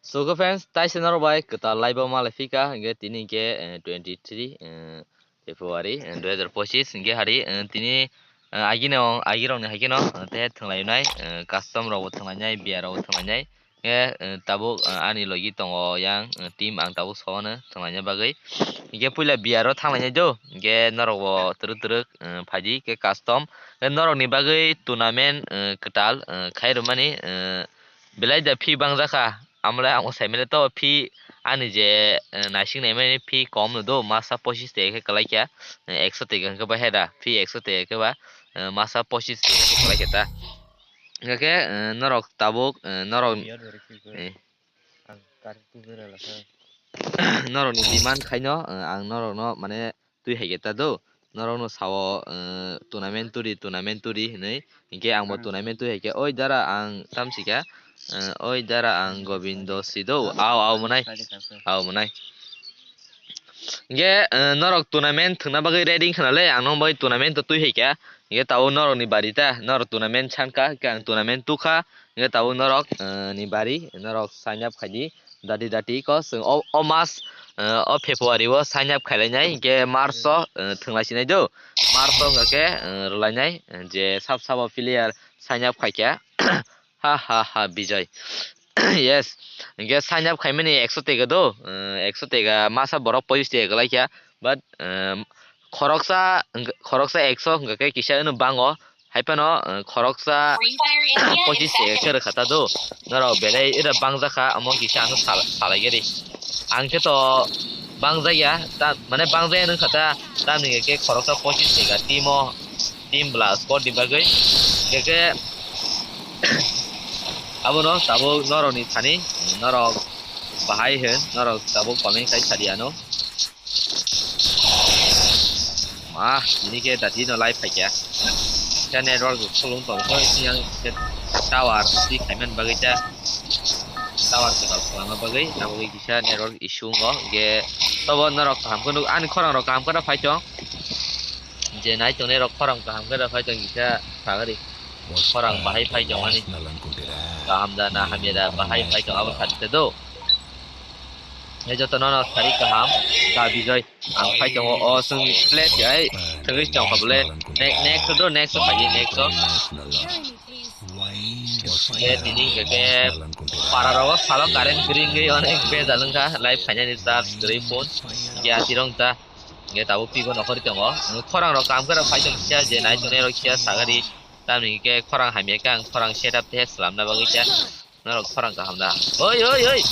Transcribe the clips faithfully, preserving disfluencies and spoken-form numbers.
So, okay, friends, tai se norok bai kwtal live o malai phika, hingke tini hingke, eh, twenty three, eh, February, eh, dui hazar pochis, hingke hari, eh, tini, eh, agini o, agirok ni hai khe no, eh, te thwnglainai, eh, custom rok bo thwnglainai, biya rok bo thwnglainai, hingke, eh, tabuk, eh, ani logi tongo yang, eh, team ang tabuk sono thwnglaina bagwi, hingke puila biya rok thanglainai do, hingke norok bo twrwk twrwk, eh, phaidi, hingke custom, hingke norok ni bagwi tournament, eh, kwtal, eh, khai rwmani, eh, Belai da phi bangjakha, amole ang sai mele to phi ani je, eh, naising nai mani phi kom no do, masa pochis teka khe kwlai kha, eh, ekso teka hwnkhe ba heda, phi ekso teka khe ba, eh, masa pochis teka khe kwlai kha ta. Hwnkhe, eh, norok tabuk, eh, norok, eh, norok ni demand khaino, eh, ang norok no mane twi hai khe ta do. Norok no sao, eh, tournament turi, tournament turi hinui. Hinkhe ang bo Hmm. tournament twi hai khe, "Oi dara ang tam si kha, eh, oi dara ang Gobindo si do." Au, au mwnai. Au mwnai. Hinkhe, eh, norok tournament thwngna bagwi ready khna le, ang nong bai tournament to twi hai kha. Hinkhe tabuk norok ni bari ta, norok tournament san kha, hinkhe ang tournament tu kha. Hinkhe tabuk norok, eh, ni bari, norok sign up khai di. Dati dati ko chwng o, o mas, eh, o February o sign up khailai nai, hinkhe March o, eh, thwnglai sinai do. March o hwnkhe, eh, rwlai nai, eh, je sab sabo player sign up khai kha. Ha ha ha, Bijoy. Yes. Hinkhe sign up khaimani ekso teka do, eh, ekso teka masa borok pochis teka kwlai kha. But, eh, khoroksa, khoroksa ekso hwnkhe kisa wngno bango. Hai phano, eh, khoroksa pochis teka khe rwkha ta do. Norok belai ira bangjakha, omo kisa ano sal-, salai gari. Ang khe to bangjak ya, ta, mane bangjak ya nung kha ta, tamni khe khoroksa pochis teka team o, team bla squad ni bagwi. Khe khe abono tabuk norok ni thani, norok bahai hwn, norok tabuk comment khai sadi ano. Ma, tini khe dati no live phaikha. Khe network khulung tong khe yang khe tower si khaiman bagwi ta. Tower kwtal khulangma bagwi, abo khe kisa network issue wngo. Khe tobo norok kaham khe nuk, ani khorang rok kaham khe phai tong. Je nai tongnai rok khorang kaham khe phai tong kisa sagari. Khorang bahai phai tong ani. Kaham da na hamya da bahai phai tong abo sadi do. Hei joto nono sari kaham, da Bijoy, ang phai tongo, o chwng play si ai, thwngwi tong kha bole. Ne-, next do, next phai di, next. Khe tini hwnkhe khe para rogo salo current gring gri onek bejal wngkha, live phainani charge gri phone. Khe atirong ta, khe tabuk pigo nokhori tongo. Khorang rok kaham khe rok phai tong kisa, je nai tongnai rok kisa sagari, tamni hwnkhe khorang hamya khe ang khorang setup tei slamna bagwi khe. Norok khorang kaham da. Oi, oi, oi.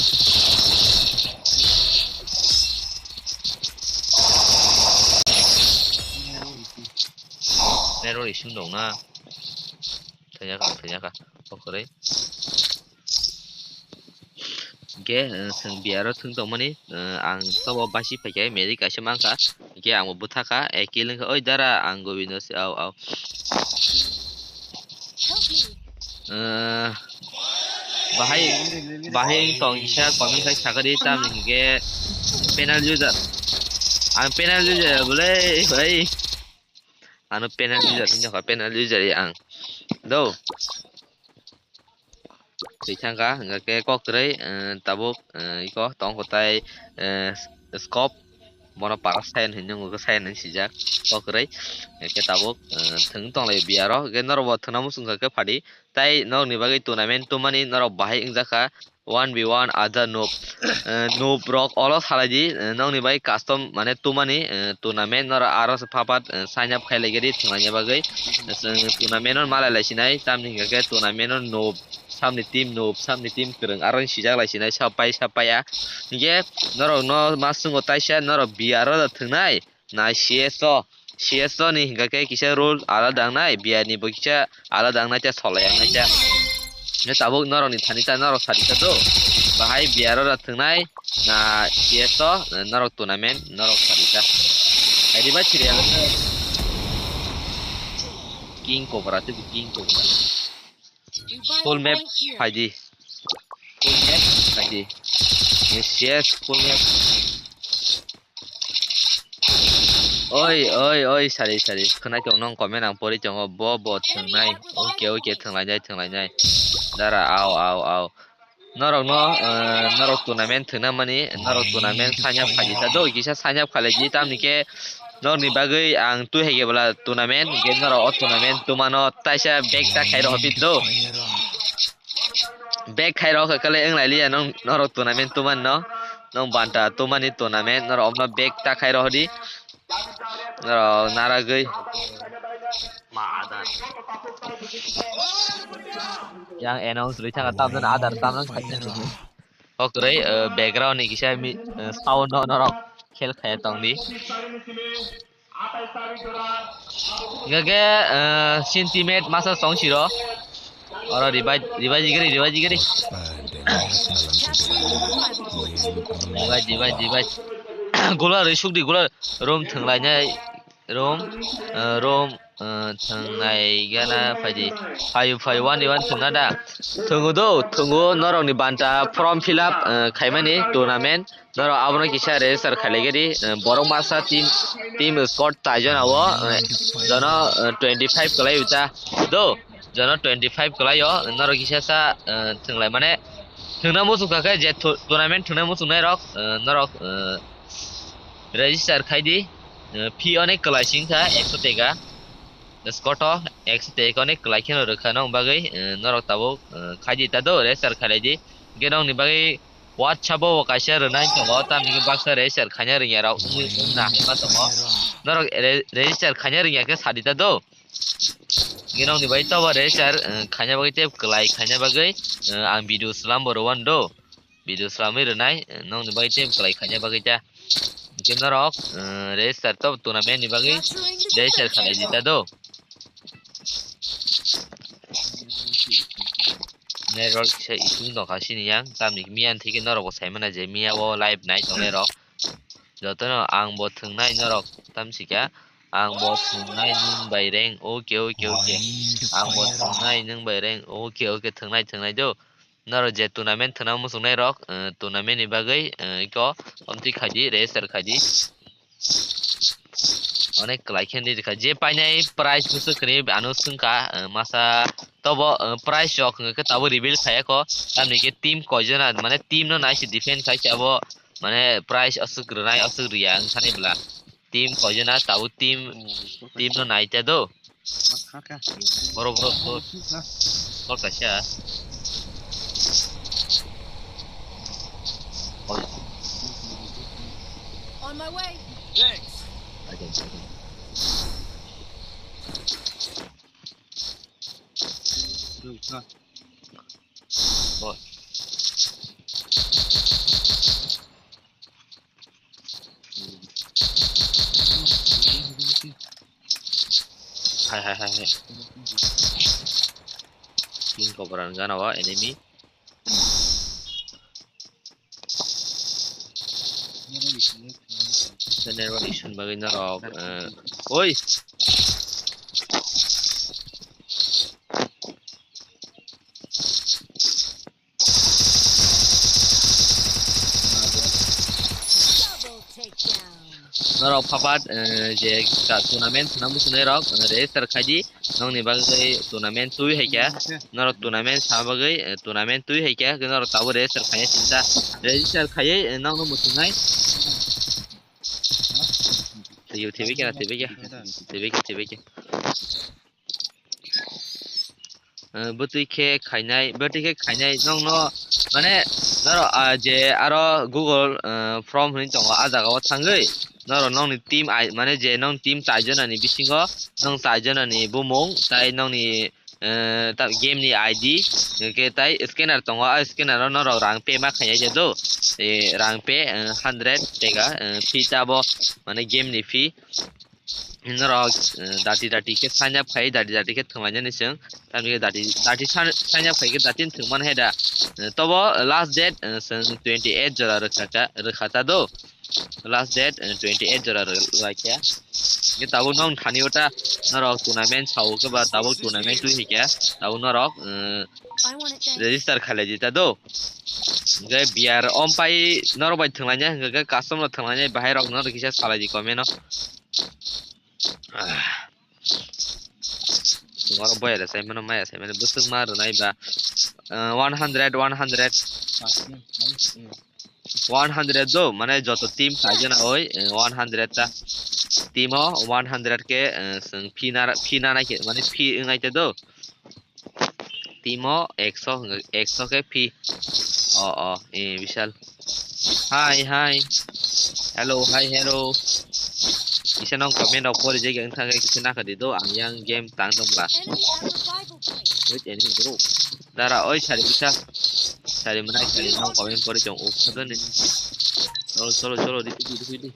Network issue dong na. Thanya ka, thanya ka. Okhoroi. Ge, eh, seng biaro thung tongmani, eh, ang tobo basi phaikhe, medic kaisa mankha. Ge, ang bo bwthakha, eh, kill wngkha. Oi, dara, ang Gobindo se, au, au. Eh, bahai, bahai wng tong kisa comment khai sakari tamni hwnkhe panel user. Ang panel user bole, bai. Ano panel user hinwi nokha, panel user ang. Do. Twi thangkha, hwnkhe kok kwrwi, eh, tabuk, eh, iko tong kotai, eh, scope. Bono para sign hinwi nukgo, sign hinwi swijak. Kok kwrwi. Hwnkhe tabuk, eh, thwng tonglai biaro. Hwnkhe norok bo thwngna muchung kha khe phadi. Tai norokni bagwi tournament tubumani norok bahai wngjakha. One v one aja noob. Eh, noob rok olo salai di, eh, nokni bai custom mane tumani, eh, tournament norok aro se phapat, eh, sign up khai lai gari thwnglaina bagwi. Eh, tournament no malai lai sinai, tamni hwnkhe tournament no noob, samni team noob, samni team kwrwng aro sijak lai sinai, sap pai sap paiya. Hwnkhe norok no ma swngo taisa norok biaro da thwngnai. Na C S O, C S O ni hingka khe kisa rule alada wngnai, biya ni bo kisa alada wngnai, ta solai wngnai ta. Hingke tabuk norok ni thani ta norok sadi ta do. Bahai biya rok thwngnai, na C S O, norok tournament, norok sadi ta. Hai di ba serial. King Cobra, tu King Cobra. Full map phaidi. Full map phaidi. Yes, yes, full map. Oi, oi, oi, sari, sari. Khwnai tong nong comment ang pori tongo. Bo, bo thwngnai. Oke, oke, thwnglai nai, thwnglai nai. Dara, au, au, au. Norokno, eh, norok tournament thwngna mani, norok tournament sign up khaidi ta do, kisa sign up khalai di, tamni khe norokni bagwi ang twi hai khe bwla tournament, hwnkhe norok o tournament twmano taisa bag ta khai rw phi do. Bag khai rw kha kale wng lai liya nong, norok tournament twmani no, nong banta twmani tournament, norok omno bag ta khai rw di. Norok naragwi. Ma adar. Yang announce rwi thangkha, tamjani adar tamjani khaikhe. Okroi, eh, background ni kisa mi, eh, sound no norok khel khaya tongdi. Hingke, eh, sentiment masa song siro. Oro revive, revive jigiri, revive jigiri. Revive, revive, revive. Gula rwi sukdi, gula room thwnglainai. Room, eh, room, eh, thwngnai gana phaidi. Phayu, phayu, wani, wani thwngna da. Thwngo do, thwngo norokni banta form fill up, eh, khaimani tournament. Norok abono kisa register khailai gadi, eh, borok masa team, team squad taijona o, eh, jono, eh, twenty five kwlai uta. Do, jono twenty five kwlai o, norok kisa sa, eh, thwnglai mane, thwngna muchung kha khe je thu-, tournament thwngna muchungnai rok, eh, norok, eh, register khai di, eh, fee onek kwlai sing kha, ekso teka. Squad o ekso teka onek kwlai kheno rwkha nong bagwi, eh, norok tabuk, eh, khai di ta do, register khailai di. Hwnkhe nongni bagwi WhatsApp o bo kaisa rwnai tongo, tamni hwnkhe baksa register khaina rwngya rok wngwi wngna hai ma tongo. Norok re-, register khaina rwngya khe sadi ta do. Hwnkhe nongni bagwi tobo register, eh, khaina bagwi tei kwlai khaina bagwi, eh, ang video slam bo rwwan do. Video slamwi rwnai, eh, nongni bagwi tei kwlai khaina bagwi ta. Hwnkhe norok, eh, register to tournament ni bagwi register khalai di ta do. Network kisa issue wngtongkha sini yang, tamni miyan thike norok bo saimana je miya o live nai tongnai rok. Jotono ang bo thwngnai norok tamsika, ang bo thwngnai nwng bai reng, okay, okay, okay. Ang bo thwngnai nwng bai reng, okay, okay, thwngnai, thwngnai do. Norok je tournament thwngna muchungnai rok, eh, tournament ni bagwi, eh, iko omtwi khaidi, register khaidi. Onek kwlai khe nini kha. Je painai prize bwswk kwrwi ano swngkha, eh, masa tobo, eh, prize rok hwnkhe tabuk reveal khaiya kho. Tamni khe team koijona, mane team no nai se defend khai se abo, mane prize aswk rwnai aswk rwya wng thani bwla. Team koijona tabuk team, team no nai te do. Boro, boro, boro. Kol kaisa. On my way. Thanks. Bor. Hai, hai, hai, hai. King Cobra gana wa enemy. Network issue bagwi norok, eh, oi. Double takedown. Norok phapat, eh, je ka tournament thwna muchunai rok, eh, register khai di. Nokni bagwi tournament twi hai khe. Norok tournament sa bagwi, eh, tournament twi hai khe. Norok tabuk register khai sinta. Register khai, eh, nokno muchunai. Twi, twi, twi, twi, twi, twi. Eh, bwtwi khe khainai, bwtwi khe khainai nokno, mane, norok, ah, je aro Google, eh, Chrome hinwi tongo, ah, jagao thangwi norok nokni team ai, mane, je nokni team chaijonani bisingo, nokni chaijonani bumung, tai nokni, eh, ta-, game ni I D, hwnkhe tai scanner tongo, ah, scanner o norok rang pay ma khainai je do, eh, rang pay, eh, hundred teka, eh, fee tabo, mane, game ni fee. Norok, eh, dati dati khe sign up khai, dati dati khe thwnglainani chwng. Tamni khe dati, dati sign, sign up khai khe dati thwngmani hai da. Eh, tobo last date, eh, chwng twenty eight jora rwkha cha, rwkha cha do. Last date, eh, twenty eight jora rw-, rwlaikha. Khe tabuk nong thani ota norok tournament sao khe ba tabuk tournament twi hai khe tabuk norok, eh, register khailai di ta do. Hwnkhe B R ompai norok bai thwnglainai hwnkhe custom rok thwnglainai bahai rok norok kisa salai di comment o. Ah. Oro boya da sai mano maya sai mano bwswk ma rwnai ba. uh, one hundred, one hundred. One hundred do, mane joto team kaijana oi, uh, one hundred ta. Team o one hundred ke, uh, sing phi na, phi na nai ke, mane phi ngai te do. Team o ekso, ekso ke phi. O, o, eh, Bishal. Hi, hi. Hello, hi, hello. Kisa nong comment rok pori je, ang thang kisa nakha di do, ang yang game tang dong la. Wait, enemy bro. Dara, oi, sari bisa. Sari menai, sari nong comment pori jong, oh, sado ni. Cholo, cholo, cholo, di, di, di, di.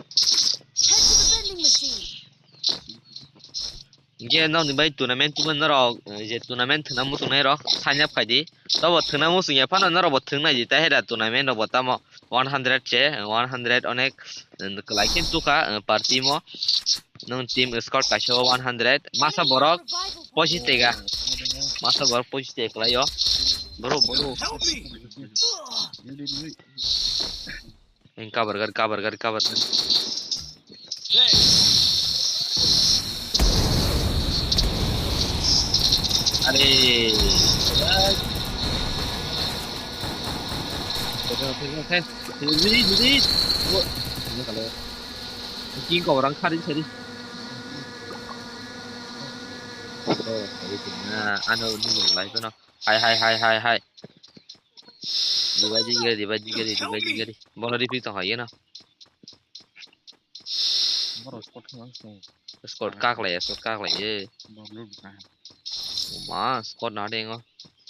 Hingke nokni bai tournament tubui norok, eh, je tournament thwngna muchungnai rok sign up khaidi. Tobo thwngna muchung ya phano norok bo thwng nai di, ta hera tournament rok bo tamo one hundred che, one hundred onek, eh, kwlai khe tukha, eh, per team o. Nwng team squad kaisa o one hundred. Masa borok pochis tega. Masa borok pochis tega kwlai o. Bro, bro. Help me! Eng cover gari, cover gari, cover gari. Are. King kau orang kari sari. Oh, sorry, sorry. Nah, ano ni lai kono. Hai, hai, hai, hai, hai. Dibai di gari, dibai di gari, dibai di gari. Bono repeat tong hai no. Borok squad thang sung. Squad kak lai, squad kak lai, eh. Borok loot ka. Ma, squad na dengo.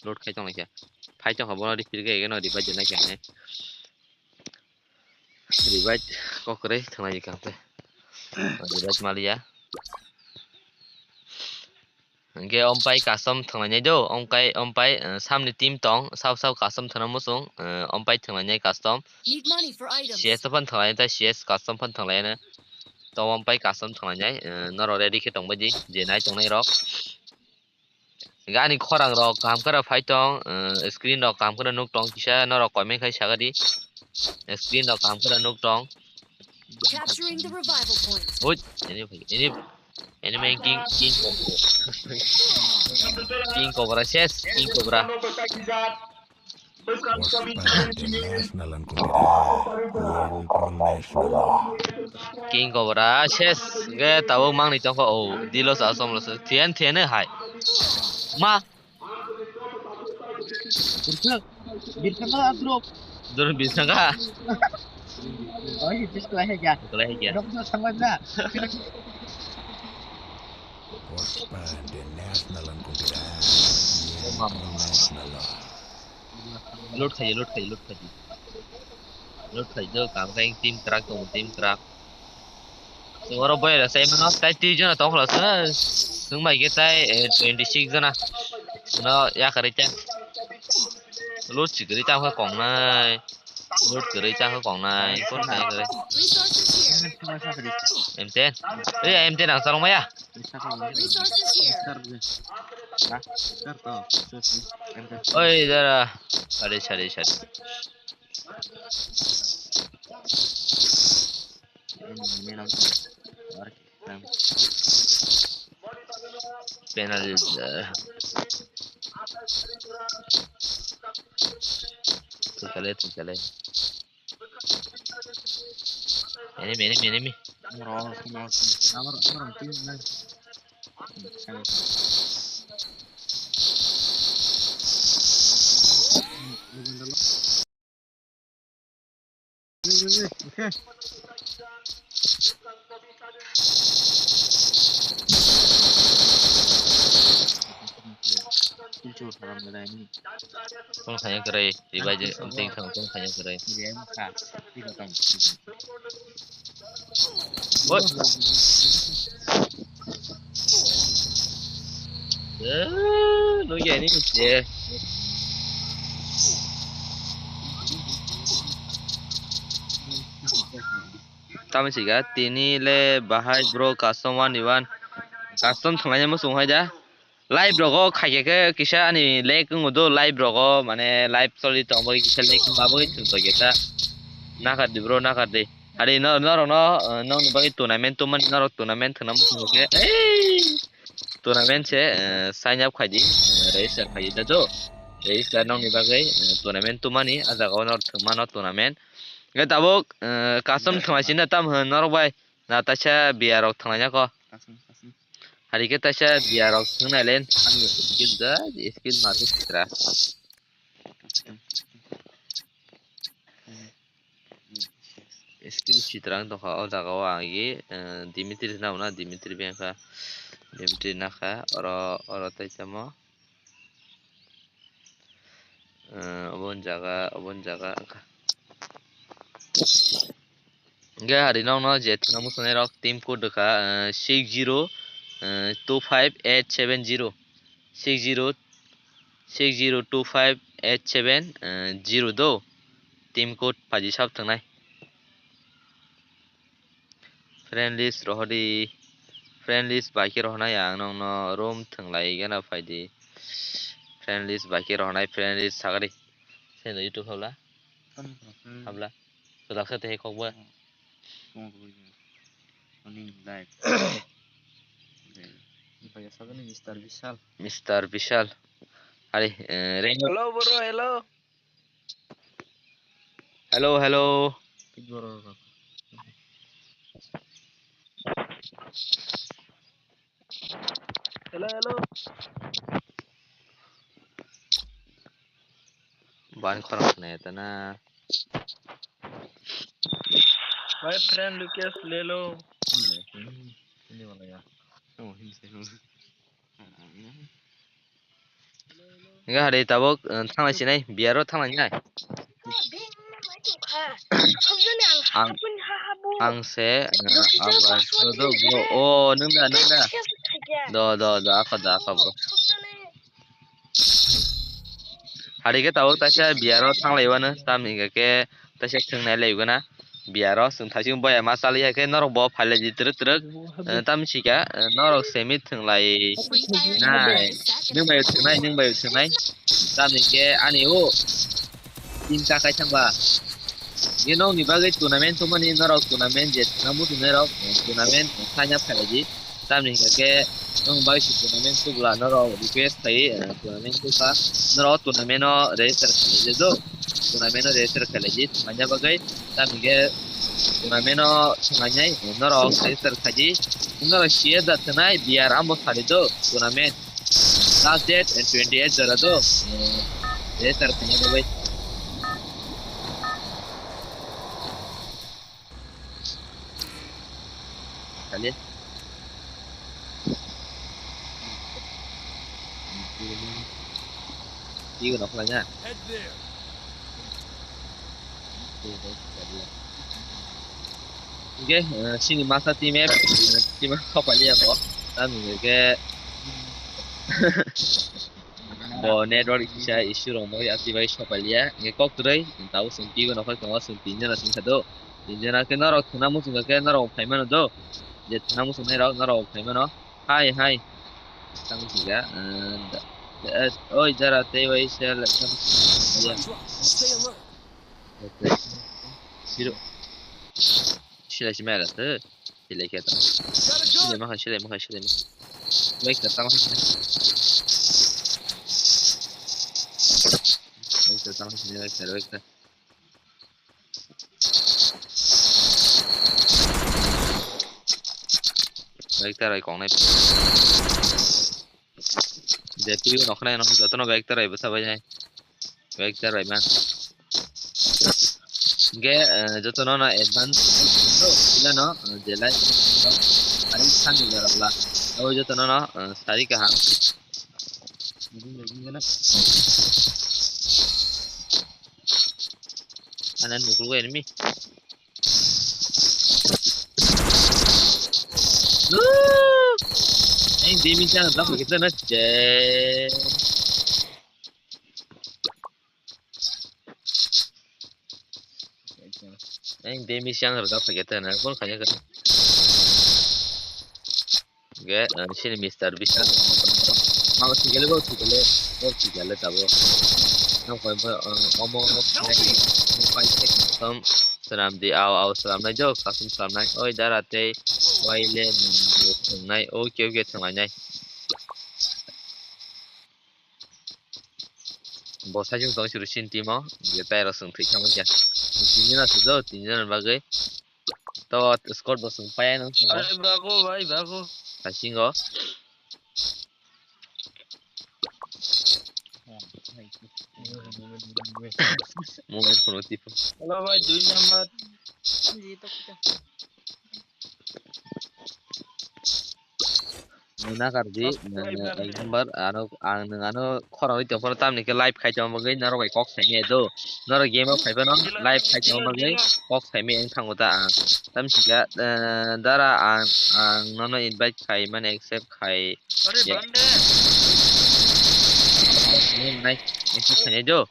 Loot khai tong lai kya. Phai tong ha, bono repeat gari no, dibai di na kya ne. Revive kok kwrwi thwnglai di kang tei. Revive maliya. Hingke ompai custom thwnglai nai do, omkai, ompai, eh, samni team tong, sab sab custom thwngna muchung, eh, ompai thwnglai nai custom. Need money for items. C S o phan thwnglai nai, C S custom phan thwnglai nai. To ompai custom thwnglai nai, eh, norok ready khe tong bai di, je nai tongnai rok. Ani khorang rok kaham khe phai tong, eh, screen rok kaham khe nuk tong, kisa norok comment khai saga di. Screen rok kaham khe nuk tong. Capturing the revival point. Oi, ini, ini, ini main king, king cobra. King cobra, ses, king cobra. King cobra, ses, ge tabo mangni tongkho, oh, dilo sa som lo se, thian, thian hai. Ma. Birsa, birsa ka, bro. Dur birsa ka. Oh, ini just kelai aja. Kelai aja. Dok, dok, sama aja. National. Loot khai, loot khai, loot khai. Loot khai, jo, kam khai, team crack, tong, team crack. Oro boy rok sai mano, tai twi jona tong kholo se. Sung bai ke tai, eh, twenty six jona. No, ya kari ta. Loot si kari ta kong nai. Loot kari ta kong nai. Kon nai kari. M ten. Eh, M ten ang sarong maya. Oi, dara. Sorry, sorry, sorry. Penalty. Tungkale, tungkale. Enemy, enemy, enemy. Tong khanya kwrwi, revive je, tong thang, tong khanya kwrwi. What? Eh, nugya ni je. Tamo siga, tini le bahai bro custom one ni one. Custom thwnglaina muchung hai da. Live rogo khaikhe khe kisa ani lag wngwi do, live rogo mane live choli tongwi kisa lag wngma bagwi thwng tongkhe ta. Nakardi bro, nakardi. Ari no, norokno, uh, nokni bagwi tournament tongmani norok tournament thwngna muchungo khe. Ei! Tournament se, uh, sign up khaidi, uh, register khaidi da jo. Register nokni bagwi, eh, tournament tumani, ah jagao norok thwngmano tournament. Hwnkhe tabuk, eh, custom thwnglaisina tam hwn norok bai. Na taisa biya rok thwnglaina ko. Hari khe taisa biya rok thwngnai le ani skill da, skill marke sitra. Skill sitra wng tongkha o jaga o ang agi, eh, Dimitri na hwnna, Dimitri bengkha, Dimitri nakha, oro, oro tei tamo. Eh, obo ni jaga, obo ni jaga wngkha. Hwnkhe hari nokno je thwngna muchungnai rok team code rwkha, eh, six zero, eh, two five eight seven zero, six zero, six zero two five eight seven, eh, zero do. Team code paji sab thwngnai. Friend list rohordi. Friend list bai khe rohornai ang nokno room thwnglai gana phaidi. Friend list bai khe rohornai, friend list sagadi. Sendo YouTube habla. Habla. Kwlak sa tei kok ba. Mister Vishal. Mister Vishal. Hari, eh, Reno. Hello, bro, hello. Hello, hello. Hello, hello. Ban khorang khna ya tana. My friend request le lo. Hingke hari tabuk, eh, thanglai sinai, biyaro thanglai nai. Ang, ang se, eh, abar, do, do, bro. Oh, nung da, nung da. Do, do, do, ako da, ako, bro. Hari khe tabuk taisa biyaro thanglai wano, tamni hingka khe taisa thwngnai lai gana. Biyaro chwng thaichung boya ma chaliya khe norok bo phailai di twrwk twrwk. Eh, tamni sika, eh, norok semi thwnglai nai. Nwng bai thwngnai, nwng bai thwngnai. Tamni khe ani o team kakai thangba. Ye nokni bagwi tournament tongmani norok tournament je thwngna muchungnairok, eh, tournament, eh, sign up khailai di. Tamni hingka khe nwng bai se tournament tubla norok request khai, eh, tournament tuka. Norok tournament o register khailai di do. Tournament o register khailai di thwngna bagwi. Tamni hingke tournament o thwngnainai norok register khai di. Norok C S da thwngnai B R ambo sadi do tournament. Last date, eh, twenty eight jora do. Eh, register khaina bagwi. Kali. Igo no khlai na. Oke, eh, sini masa team app, eh, team app kau pali ako. Tami ke bo network kisa issue rong mo ya tibai sopaliya. Nge kok trei, tau sing pigo no khlai tongo sing tinjana sing sado. Tinjana ke norok thwngna muchung ke norok phaimano do. Je thwngna muchung nai rok norok phaimano. Hai, hai. Tamo siga, eh, da-, eh, oi, jara tei bai sel, tamo siga. Siro. Silai si mera te. Silai keta. Silai maha, silai maha, silai maha. Wek ta tamo siga. Wek ta tamo siga, wek ta, wek ta. Vector bai kongnai. Je piu nokhnai no jotono vector bai bwsa bai nai. Vector bai ma. Ge, eh, jotono no advance do, ila no, eh, jelai. Ari sani jarabla. Abo jotono no, eh, sari kaham. Ana nukru enemy. Ang demi chang dak kita na je. Ang demi chang dak kita na kon khanya ka. Ge, eh, sini Mister Vishal. Mau sikele, mau sikele, mau sikele tabo. Nang koi ba, eh, omo, omo, pai, pai, pai, sam, salam di, au, au, salam nai jo, kasum salam nai. Oi, dara tei, wai le, nai, oke, oke, thanglai nai. Bo saichung tong suru sin team o. Je tai rok sung thwi thangma kya. Tin jona se do, tin jona bagwi. To squad bo sung paya nang. Ai, bago, bai, bago. Saichung o. Mobile phone o tipo. Hello, bai, dui number. Nuna kardi, ek number, ano, ang nung ano khorang ri tongphano tamni khe live khai tongma bagwi norok bai kok saimaya do. Norok game o phaiphano live khai tongma bagwi kok saimaya wng thango ta ang. Tamsika, eh, dara ang, ang nono invite khai mani accept khai. Are bande. Nai, accept khainai do.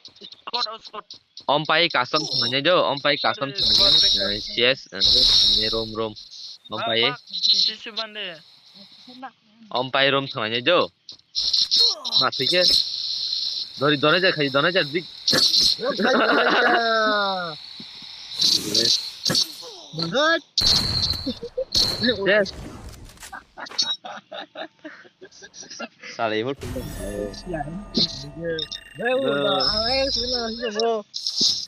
Squad, oh, squad. Ompai custom thwngnai do, ompai custom thwngnai, eh, C S, eh, rom, rom, rom. Ompai. Sisi bande. Ompai rom thwngnai do. Ma thike. Dori, dori ja khai, dori ja dik. Yes. Salai mo.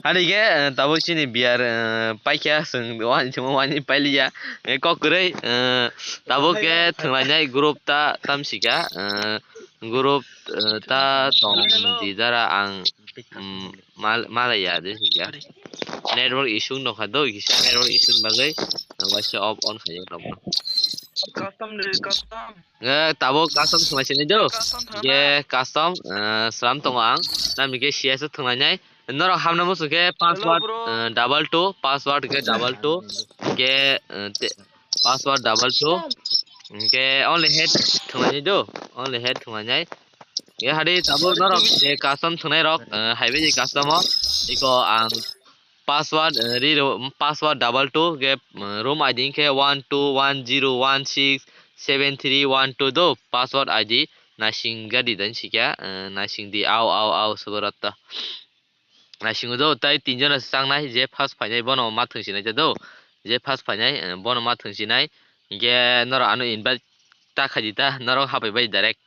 Hari ke, eh, tabuk chini biar, eh, paikha, sung wani chuma wani pailiya. Eh, kok kwrwi, eh, tabuk ke thwnglainai group ta tamsika, eh, group, eh, ta tong di dara ang, mm, mal-, malaya de sika. Network issue nokha do, kisa network issue bagwi, eh, waisa off on khayo tongma. Custom de, custom. Eh, tabuk custom thwnglai sinai do. Custom thwnglai. Ye custom, eh, slam tongo ang. Namni khe C S o thwnglai nai. Norok hamna muchung khe password, eh, double two, password khe double two. Khe, eh, te-, password double two. Khe only head thwnglai nai do. Only head thwnglai nai. Ye hari tabuk norok je custom thwngnai rok, eh, haibai je custom o. Iko ang password, eh, riro, password double two, ge, eh, room I D khe one two one zero one six seven three one two do, password I D naising gadi dan sikya, eh, naising di, au, au, au, subrata. Naising do, tai tin jona changnai, je first phainai bono ma thwng sinai ta do, je first phainai, eh, bono ma thwng sinai, ge norok ano invite ta khai di ta, norok hapai bai direct.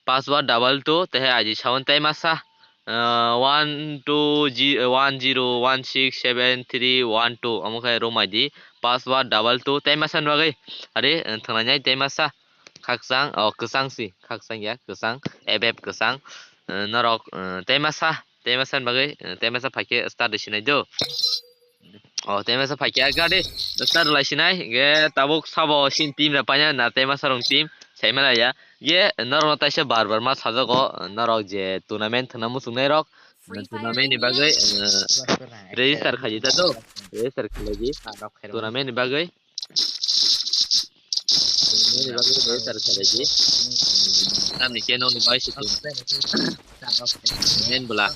Password double two, tei hai I D sound tei masa, ah, one two one zero one six seven three one two, omo khe room I D, password double two, tei masa ni bagwi, ari, eh, thwnglai nai tei masa, khakchang, oh, kwchang si, khakchang ya, kwchang, ebeb kwchang, eh, norok, eh, tei masa, tei masa ni bagwi, eh, tei masa phaikhe start de sinai do. Oh, tei masa phaikhe gari start lai sinai, ge tabuk sabo sin team ra paina na tei masa rong team sai mala ya. Ye norok no taisa bar bar ma sajago, norok je tournament thwngna muchungnai rok, tournament ni bagwi, eh, register khaidi ta do, register khlaidi tournament ni bagwi. Nini bagwi register khalai di. Tamni khe nokni bai se tong. Men bwla.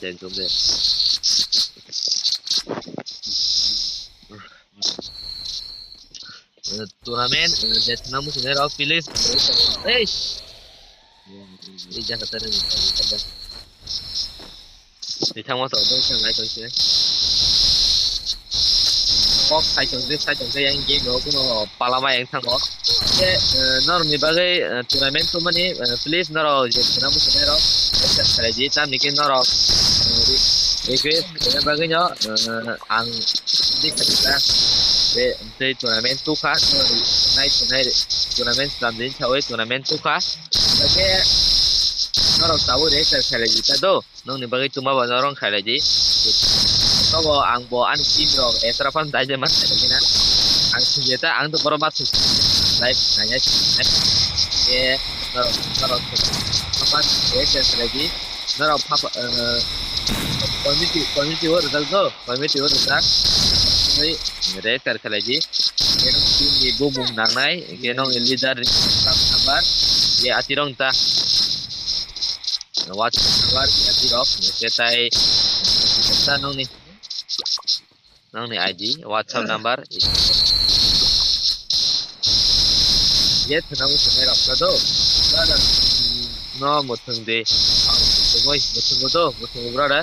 Jen tong de. Eh, tournament, eh, je thwngna muchungnai rok, please. Ei! Ei, jaga tare ni. Ni thangma to dong thang lai tong se. Kok sai tong se, sai tong se, yang game rok kuno palama yang thango. Ke, eh, norok ni bagwi, eh, tournament to mani, eh, please norok je thwngna muchungnai rok, eh, subscribe di, tamni khe norok, eh, request khaina bagwi no, eh, ang di kha kha. Be, tei tournament to kha, nai, nai, tournament slam din chawi tournament to kha. Ke norok tabuk register khailai di ta do. Nokni bagwi tuma bo norok khailai di. Nogo ang bo ani team rok extra fan dai de ma khailai di na. Ang singye ta ang to borok ma thung live nai nai. Eh, norok, norok fan register khailai di. Norok pha, eh, community, community o rijak do. Committee o rijak. Ui, register khalai di. Khe nong team ni bumung nangnai, khe nong leader ni number, ye atirong ta. WhatsApp number, ye atirok, khe tai ta nongni, nongni I D, WhatsApp number. Ye thwna muchungnai rok ta do. Brother, no muchung de. Muchungoi, muchungo do, muchungo brother.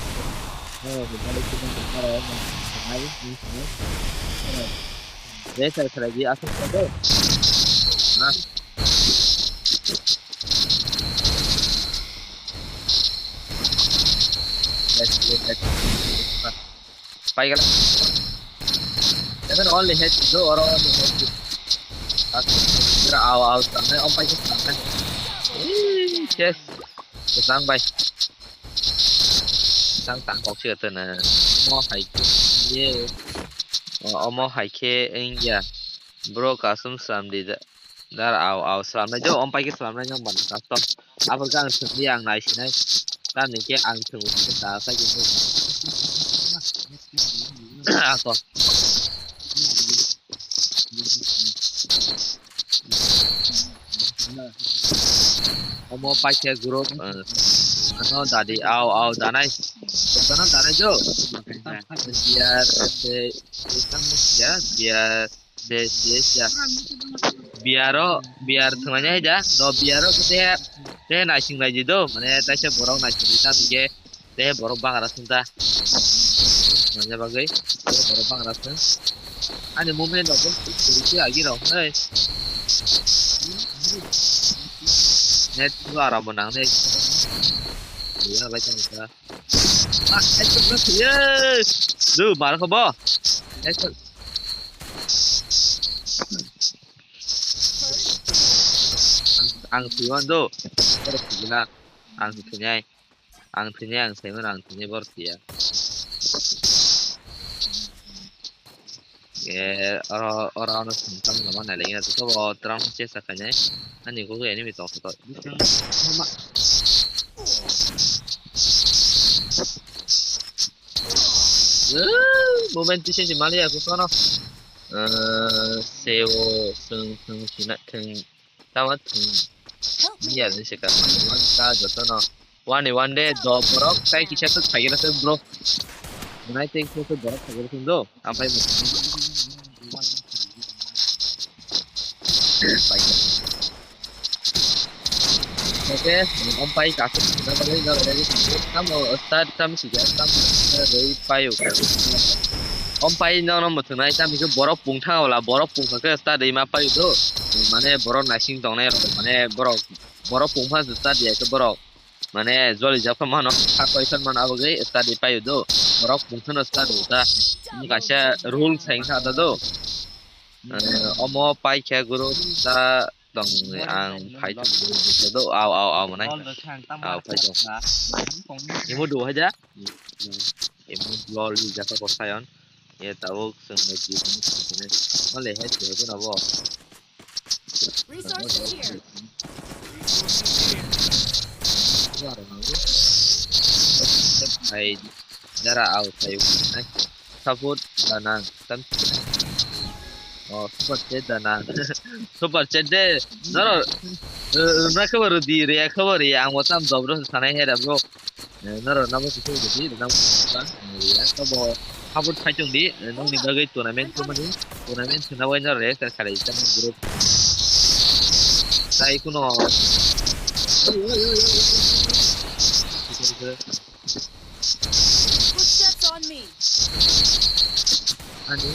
Oh, the body to the car, oh, my. Yes, I said, I asked for that. Huh? Let's go, let's go. Pai gala. Even only head, no, or only head. As, aw, aw, tanai, om pai gala. Yes. Kesang bai. Sang tang kok sih kata na. Mo hai ke. Ye. Omo hai ke, India. Bro, kasum sam di da. Dar au au slamnai jo, om pai khe slamnai nang ban custom. Abor khe ang thwngli ang nai sinai. Tamni khe ang thwng ta sa khe. Ako. Omo pai khe group, eh, ano dadi au au danai. Dana danai jo. Biar se, se, biar se, se, se. Biaro, biar thwngmani hai da, do biaro khe te, te naising lai di do, mane taisa borok naising lai ta hwnkhe, te borok bangra sung ta. Mane bagwi, te borok bangra sung. Ani movement rok bo kiri khe agi rok, hey. Net bo aram bo nang ne. Buya bai tong kha. Yes! Dude, bar ko bo. Yes, sir. Ang, ang thwiwan do. Ang thwinai. Ang thwinai, ang saimano, ang thwinai bor thwiya. Eh, oro, oro ano sungtam lama nai lagi na to bo terang chesa khainai. Ani gogo enemy tong to. Moment tise si mali aku kono. Eh, seo sung sung sina thung. Tama thung. Iya ni seka. One ta joto no. One day one day do borok tai kisa to khagira to bro. Nai tai kisa to borok khagira to do. Ampai mo. Oke, ampai kaso na bari na bari. Tamo start tam si ya tam rei payo. Ampai no no mo thunai tam si borok pung thang wala borok pung kha start rei ma payo do. Mane borok naising tongnai rok mane borok borok pung pha start ya ke borok. Mane joli jak mano kha koi san mano abo ge study payo do. Borok pung thano study ta. Kaisa rule saing kha da do. Eh, omo pai khe guru ta tong ang phai tong do. Au, au, au, manai. Au, phai tong. Imo do hai ja. Imo lol li jaka ko sayon. Ye tabuk chwng bai di. Male hai tong do nabo. Resources here. Hai, dara au, hai, hai. Support danang, tam. Oh, super chat danang. Super chat de. Noro, eh, na khabar di, re khabar ya, ang watam dobro sanai hai da, bro. Eh, noro nabo kisa di, nang ba, ya, to bo habur khai tong di, eh, nong ni bagwi tournament to mani, tournament to nabai noro re, kar kare, ta group. Tai kuno. Footsteps on me. Ani.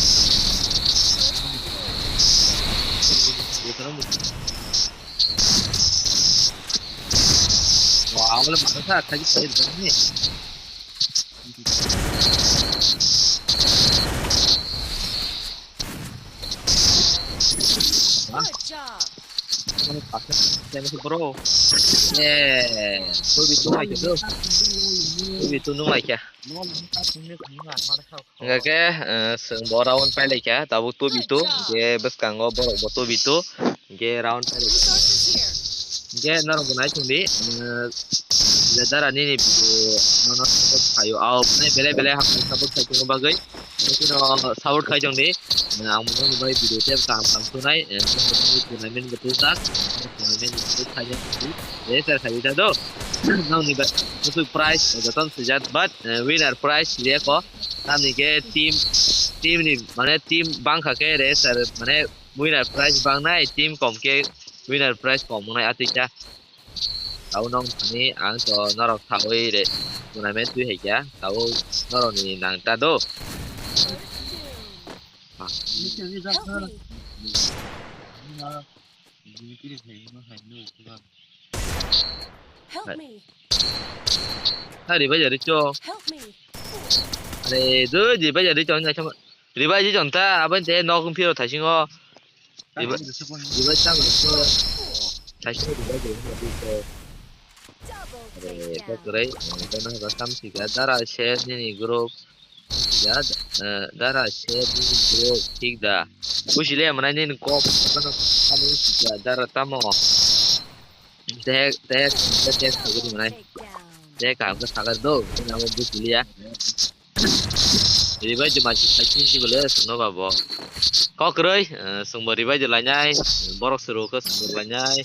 Wah, awalnya mana sih? Tadi saya di sini. Good job. Bro. Eh, tubi tu mai ke tu. Tubi tu nu mai ke. Enggak ke, eh, seng bora on pai lagi ke, tabuk tubi tu, je bes kanggo borok bo tubi tu. Hingke round Resources here. Hingke norok bo nai tongdi, eh, je dara nini video nono support khaio, au nai belai belai hambai support khai tongma bagwi. Nokino support khai tongdi, eh, ang bo nokni bagwi video tei kaham kaham sunai, eh, tournament bo tujak, tournament bo khai tongdi, register khai tongdi. Nokni ba-, muchuk prize, eh, jotono swijak, but, eh, winner prize riyakho, tamni khe team, team ni, mane team bangkha khe register, mane winner prize bangnai, team kom khe winner prize kom wngnai atwi kha. Tabuk nong thani ang to norok thawi re tournament twi hai kha. Tabuk norok ni nang ta do. Help me. Help me. Hari bajar ri cho. Help me. Are do di bajar ri cho na chama. Revive di jonta, abang te nok phiro thaisingo. Revive, revive tang so. Thaisingo revive di jonta. Double Are take to down. Kore, to na ga sam siga dara share nini group. Ya, eh, dara share nini group thik da. Buji le mana nini kok, mana kami siga dara tamo. Te, te, te, te, te, te, mana. Double take down. Te ka ga sagar do, na mo buji liya. Revive di masi sakhi si bole suno babo. Kok roi, eh, sungbo revive di lainai, borok suru ke sungbo lainai.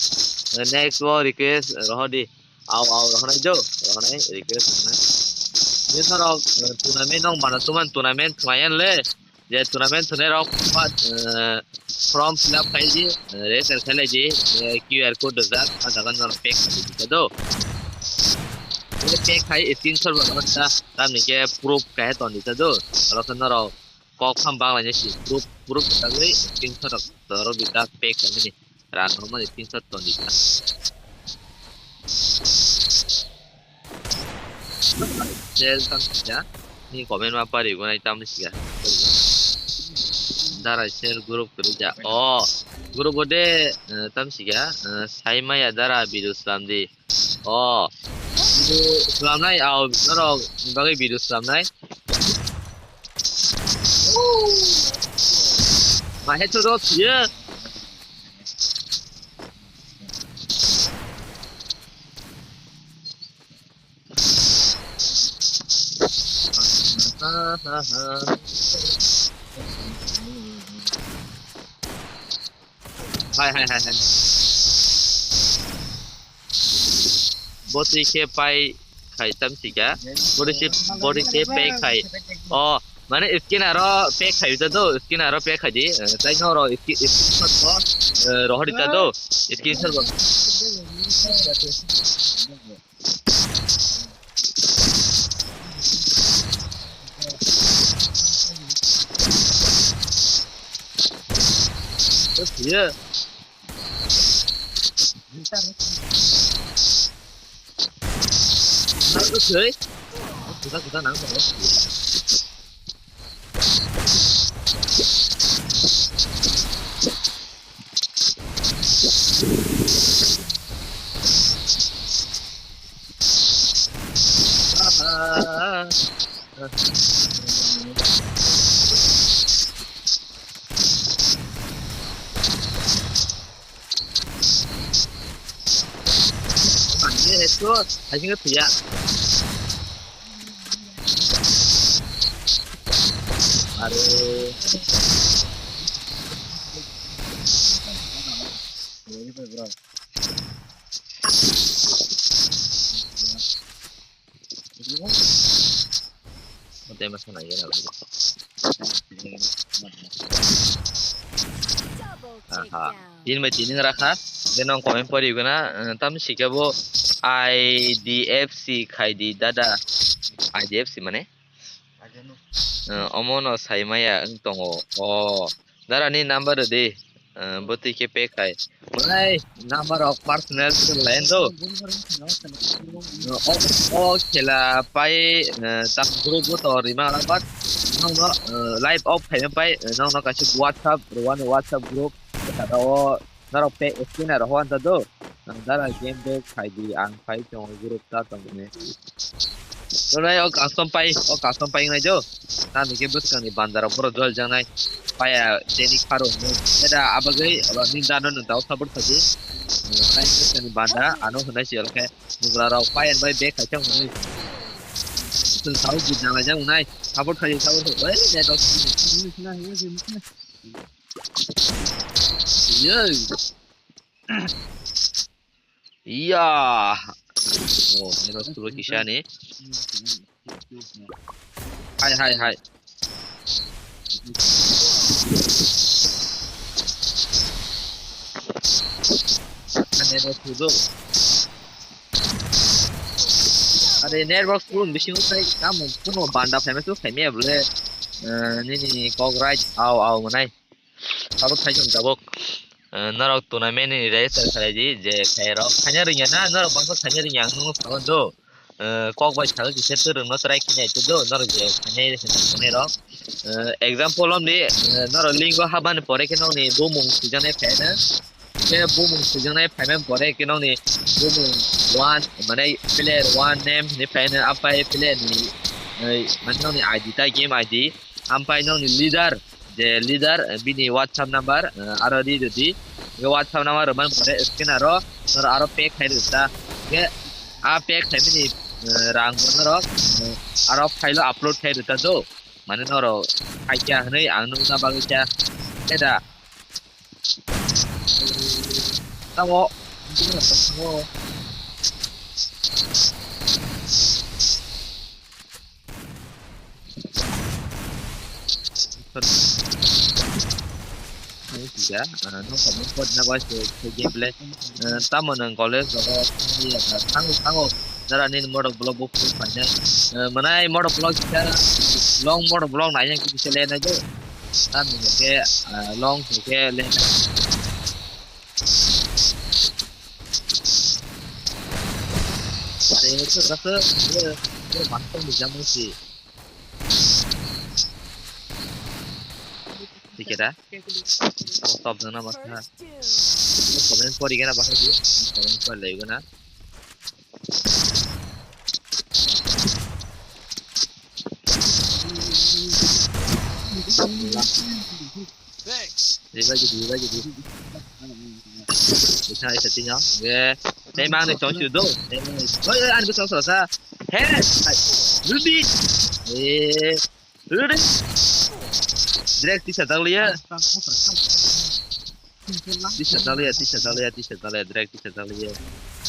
Eh, next wo request rohodi. Au, au, rohonai jo, rohonai request rohonai. Ye norok, eh, tournament nong mana tuman tournament khlayan le. Je tournament thunai rok, eh, form fill up khai di, eh, register khai lai di, eh, Q R code dojak, ah jaga norok pay khai di ta do. Pay khai screenshot bo norok ta, tamni khe proof khai ton di ta do. Oro khe norok kok pham bang lai si proof, proof ta gwi screenshot rok norok di ta pay khai mani. Rang rok mani screenshot ton di ta. Share tam sija. Ni comment ma pari gunai tam sija. Dara share group kwrwi ja. Oh, group o de, eh, tam sija. Eh, sai maya dara video slam di. Oh, video slam nai, ao, norok bagwi video slam nai. Ma headshot o thiyo. Hai, hai, hai, hai. Botwi khe pai khai tam sika. Botwi se, botwi se pay khai. Oh, mane skin aro pay khai ta do, skin aro pay khai di. Eh, tai no ro skin, skin shot ko, eh, rohor ta do. Skin shot ko. Yeah. Nang ko soi. Kuda kuda nang ko. Ani headshot, hai sing khe thwiya. Are. Mate masa na yena. Aha. Tin bai tin rakha. Then nong comment pori guna, eh, tam sika bo I D F C khai di dada. I D F C mane? Eh, omo no sai maya wng tongo. O, dara ni number di. Eh, botwi khe pay khai. Mwnai number rok personal line do. O, o khela pai, eh, tam group o to rima but nong no, eh, live off khai pai, eh, nong no kaisa WhatsApp, rwani WhatsApp group. Kata o norok pay skin aro hwan ta do. Ang dara game back khai di, ang phai tongo group ta tongmani. Nonai o custom pai, o custom pai nai jo. Nani ke bwskang ni bandar borok dol jangnai. Paya teni kharo ni. Eda abagwi aba ni dano nung tao support khaji. Nai bwskang ni banda ano hwnai si olkhe. Nugra rok payan bai back khai tong ni. Tun sao git nang jang nai. Support khaji, support khaji. Oi, net off. Yo. Iya. Oh, ini harus dulu kisah nih. Hai, hai, hai. Network slow. Are network slow bisi utai kamu kuno banda famous tu famous bole. Eh, nini kok right au au manai. Tabuk khai jom tabuk. Eh, norok tournament ni register khalai di, je khairok. Khanya ringya na, norok bangsa khanya ringya, ang nung saban do. Eh, kok bai sago kisa twrwng no try khinai tu do, norok je khanya ringya rok. Eh, example om di, eh, norok link o habani pore khe nokni bumung swijak nai phai na. Khe bumung swijak nai phai mani pore khe nokni bumung one, mane player one name ni phai na, apai player ni, eh, mane nokni I D ta game I D, ampai nokni leader. Je leader, eh, bini WhatsApp number, eh, aro ri rwdi. Bo WhatsApp number rwmani pore scan aro, norok aro pay khai rwkha. Khe a pay khaimani, eh, rang bo norok, eh, aro file o upload khai rwkha do. Mane norok khaikya hwnwi ang nukna bagwi kha. Khe da. Tamo. Ani sija, ah, nokha mung pot na bai se, se gameplay. Ah, tamo nang college rogo thangwi ya, thango, thango. Nara nini motor vlog bo phuru phainai. Ah, mwnai motor vlog kisa, long motor vlog naina kisa le nai do. Tamo ke, ah, long ke le nai. Are, ito, kaso, iya. Koro basta ni jamo si. Dikhe da? Top jana basta. Comment pori gana bahai di. Comment pori lai gana. Thanks. Revive di, revive di. Bisa, bisa, tinyo. Ye. Tei mang ni chong chu do. Tei mang ni. Oi, oi, ani bwsang sa sa. He. Ruby. Eh. Ruby. Direct tisa dang liya. Tisa dang liya, tisa dang liya, tisa dang liya, direct tisa dang liya.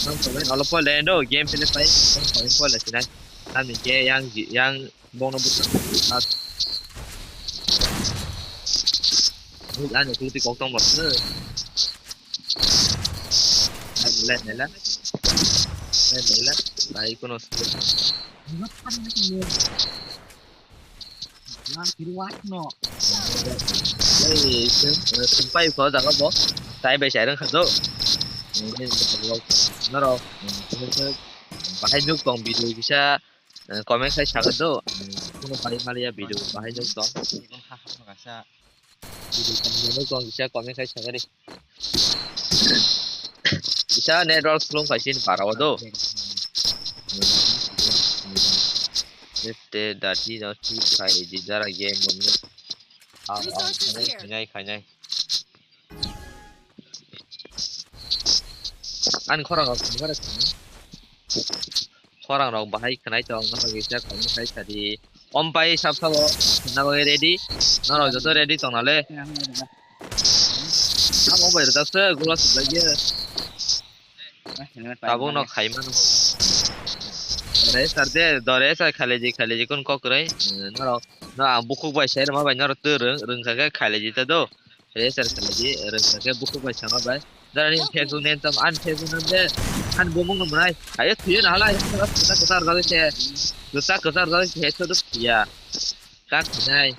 Nang kawai olo pole do, game finish pai. Nang kawai pole sinai. Nang ni ke yang ji-, yang Bongno bwsa. Ani kwtwi kok tong bwsa. Let nela. Let nela. Bai kono. Ei, sumpai ko jaga bo. Tai bai sai rang khajo. Noro. Bahai nuk tong video kisa. Eh, comment khai sakha do. Kuno bai maliya video bahai nuk tong. Video tong nuk tong kisa comment khai sakha di. Kisa network slow khai sin para do. Nete dati no si khai di dara game mo. Ah, ah, khai nai, khai nai. Ani khorang rok khorang rok bahai khnai tong, no kisa kong khai sadi. Om pai sab sabo na bagwi ready. Norok joto ready tong nale. Amo bai rwjak se gula sujak ye. Tabuk no khai mano. Dore sar de, dore sar khaleji, khaleji kun kok kwrwi. Norok, no ang bukhuk bai sai rwma bai norok twi rwng, rwngkha khe khaleji ta do. Re sar khaleji, rwngkha khe bukhuk bai sama bai. Dara ni Facebook name tam, ani Facebook name de, ani bumung no mwnai. Ayo thuyo na hala, ayo kwchar kwchar jagwi se, kwchar kwchar jagwi se, headshot do thuya. Kak khnai.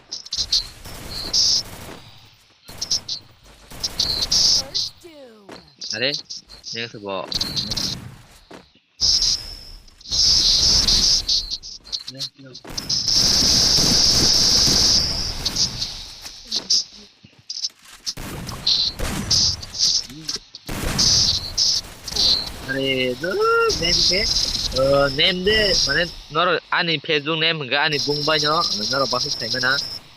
Are, yang se bo. Are, do, name ke, uh, name de, mane, noro, ani Facebook name hingke ani bung bai no, noro baksa sai mana,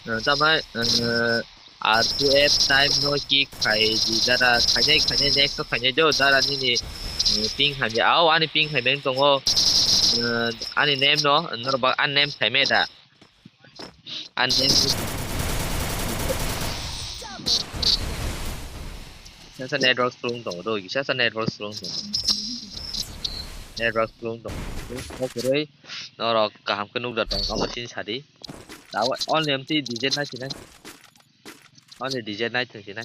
uh, tama, uh, R two F time no kick khai di dara khainai khainai next to khainai do dara nini, eh, ping hamya. Au ani ping hamya wng tongo. Eh, ani name no norok ba ani name khaimai da. Ani name kisa sa network slung tongo do kisa sa network slung tongo. Network slung tongo. Slung tongo kwrwi norok kaham khe nukjak tongo omo sini sadi. Only M T D J nai sinai. Ani D J nai thung sinai.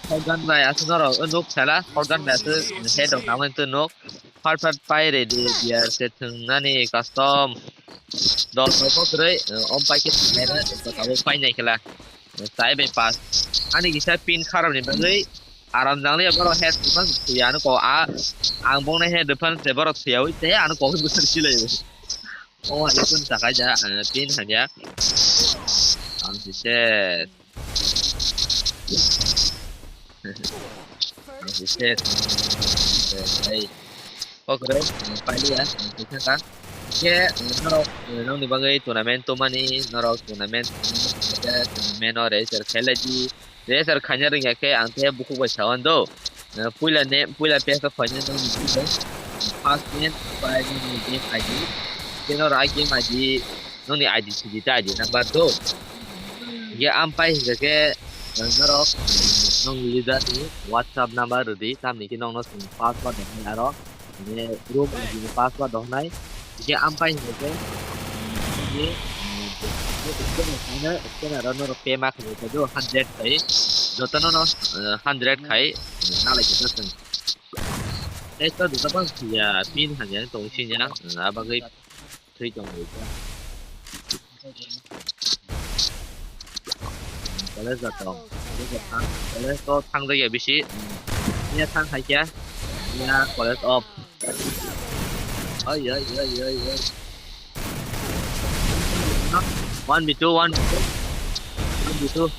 Shotgun bai aswk norok nuk sala, shotgun bai aswk head rok nangmani twi nuk. Fat fat pai ready, biar se thwngnani custom. Dol rok kwrwi, om pai khe thwngnai na, tabuk pai nai khe la. Sai bai pass. Ani kisa pin kharap ni bagwi aram jang le borok head rwphang thuya ano ko a ang bong na head rwphang se borok thuya wi te ano ko bwswk silai. O hai kun sakai ja pin hamya. Ang si se. Ang si se. Hey. Kokre, pailiya, kisa ka. Ke, norok, nongni bagwi tournament tomani, norok tournament, tournament o register khailai di. Register khaina rwngya khe ang khe bukhuk bai sawan do. Puila ne, puila page o phaina nongni first name, bai nongni game I D. Ke norok I game I D, nongni I D sidi ta I D number do. Ge ampai hingke ke, norok, nong leader ni WhatsApp number rwdi, tamni ke nongno chwng password rwnai aro, ne room I D ni password rwnai, hingke ampai hingke ke, hingke, hingke scanner, scanner rok norok pay ma khainai khe do hundred khai, jotono no, eh, hundred khai, eh, nalai khe do chwng. Tei to joto bang ya, pin hamya tong sini ya, eh, abagwi thwi tong bai kha. College da tong. College da thang. College to thang jakya bisi. Niya thang hai kya. Yeah, college off. Oi, oi, oi, oi, oi. One v two, one v two. One v two.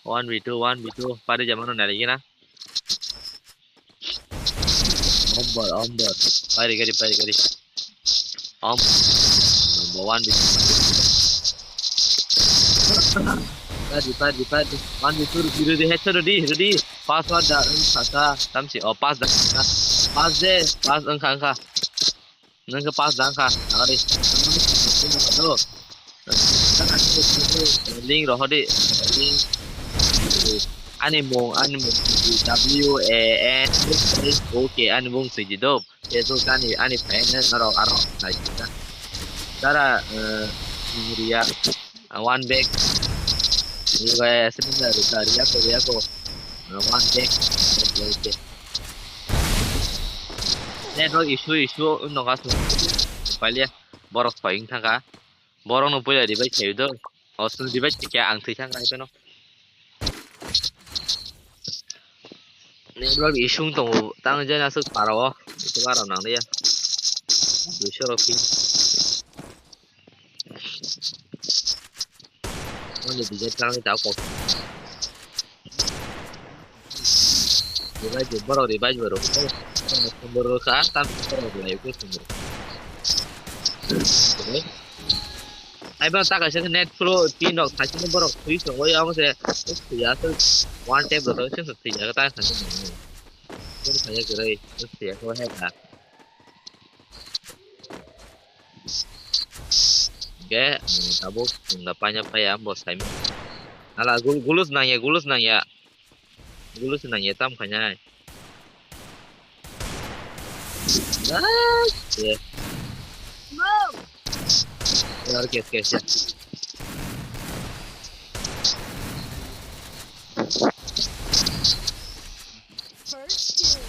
One v two, one v two. Pari jamano nari gina. Ombor, ombor. Pari gari, pari gari. Om. Number one, di. Tadi, tadi, tadi. One, di, tu, di, di, headshot, di, di. Password da, eng, sasa, tamsi, oh, pass da, pass. Pass de, pass, engkha, engkha. Nengke pass da, engkha. Agadi. Link rohodi. Link. Ani mung, ani mung, W A N, okay, ani mung sigi do. Tei ani, ani phaiyano norok aro naisingkha. Dara, eh, Riya, ah, one back. Riya, Riya ko, Riya ko. Ah, one back. Okay, okay. Network issue, issue wngkha chwng pailiya. Borok soi wngkha. Borokno puila revive khaio do. O chwng revive khaikhe ang thwi thangkha hai phano. Network issue wng tongo, tamo jani aswk para o, aswk aram nang liya. Duiso rok pin. Only D J channel ta kok. Revive, borok revive borok. Borok kha, tam borok lai ko sumur. Ai ba ta kaisa net pro pin rok thaisini borok thui songwi amo se thui ya se one tap rok se thui ya ta khaisa. Thui ya kwrwi thui ya ko he ta. Ge tabuk chwngda paina paya bo saimano. Ala gul-, gulus nangya, gulus nangya. Gulus nangya tam khainai. Ah, ye. Yar kes kes ya. First doom.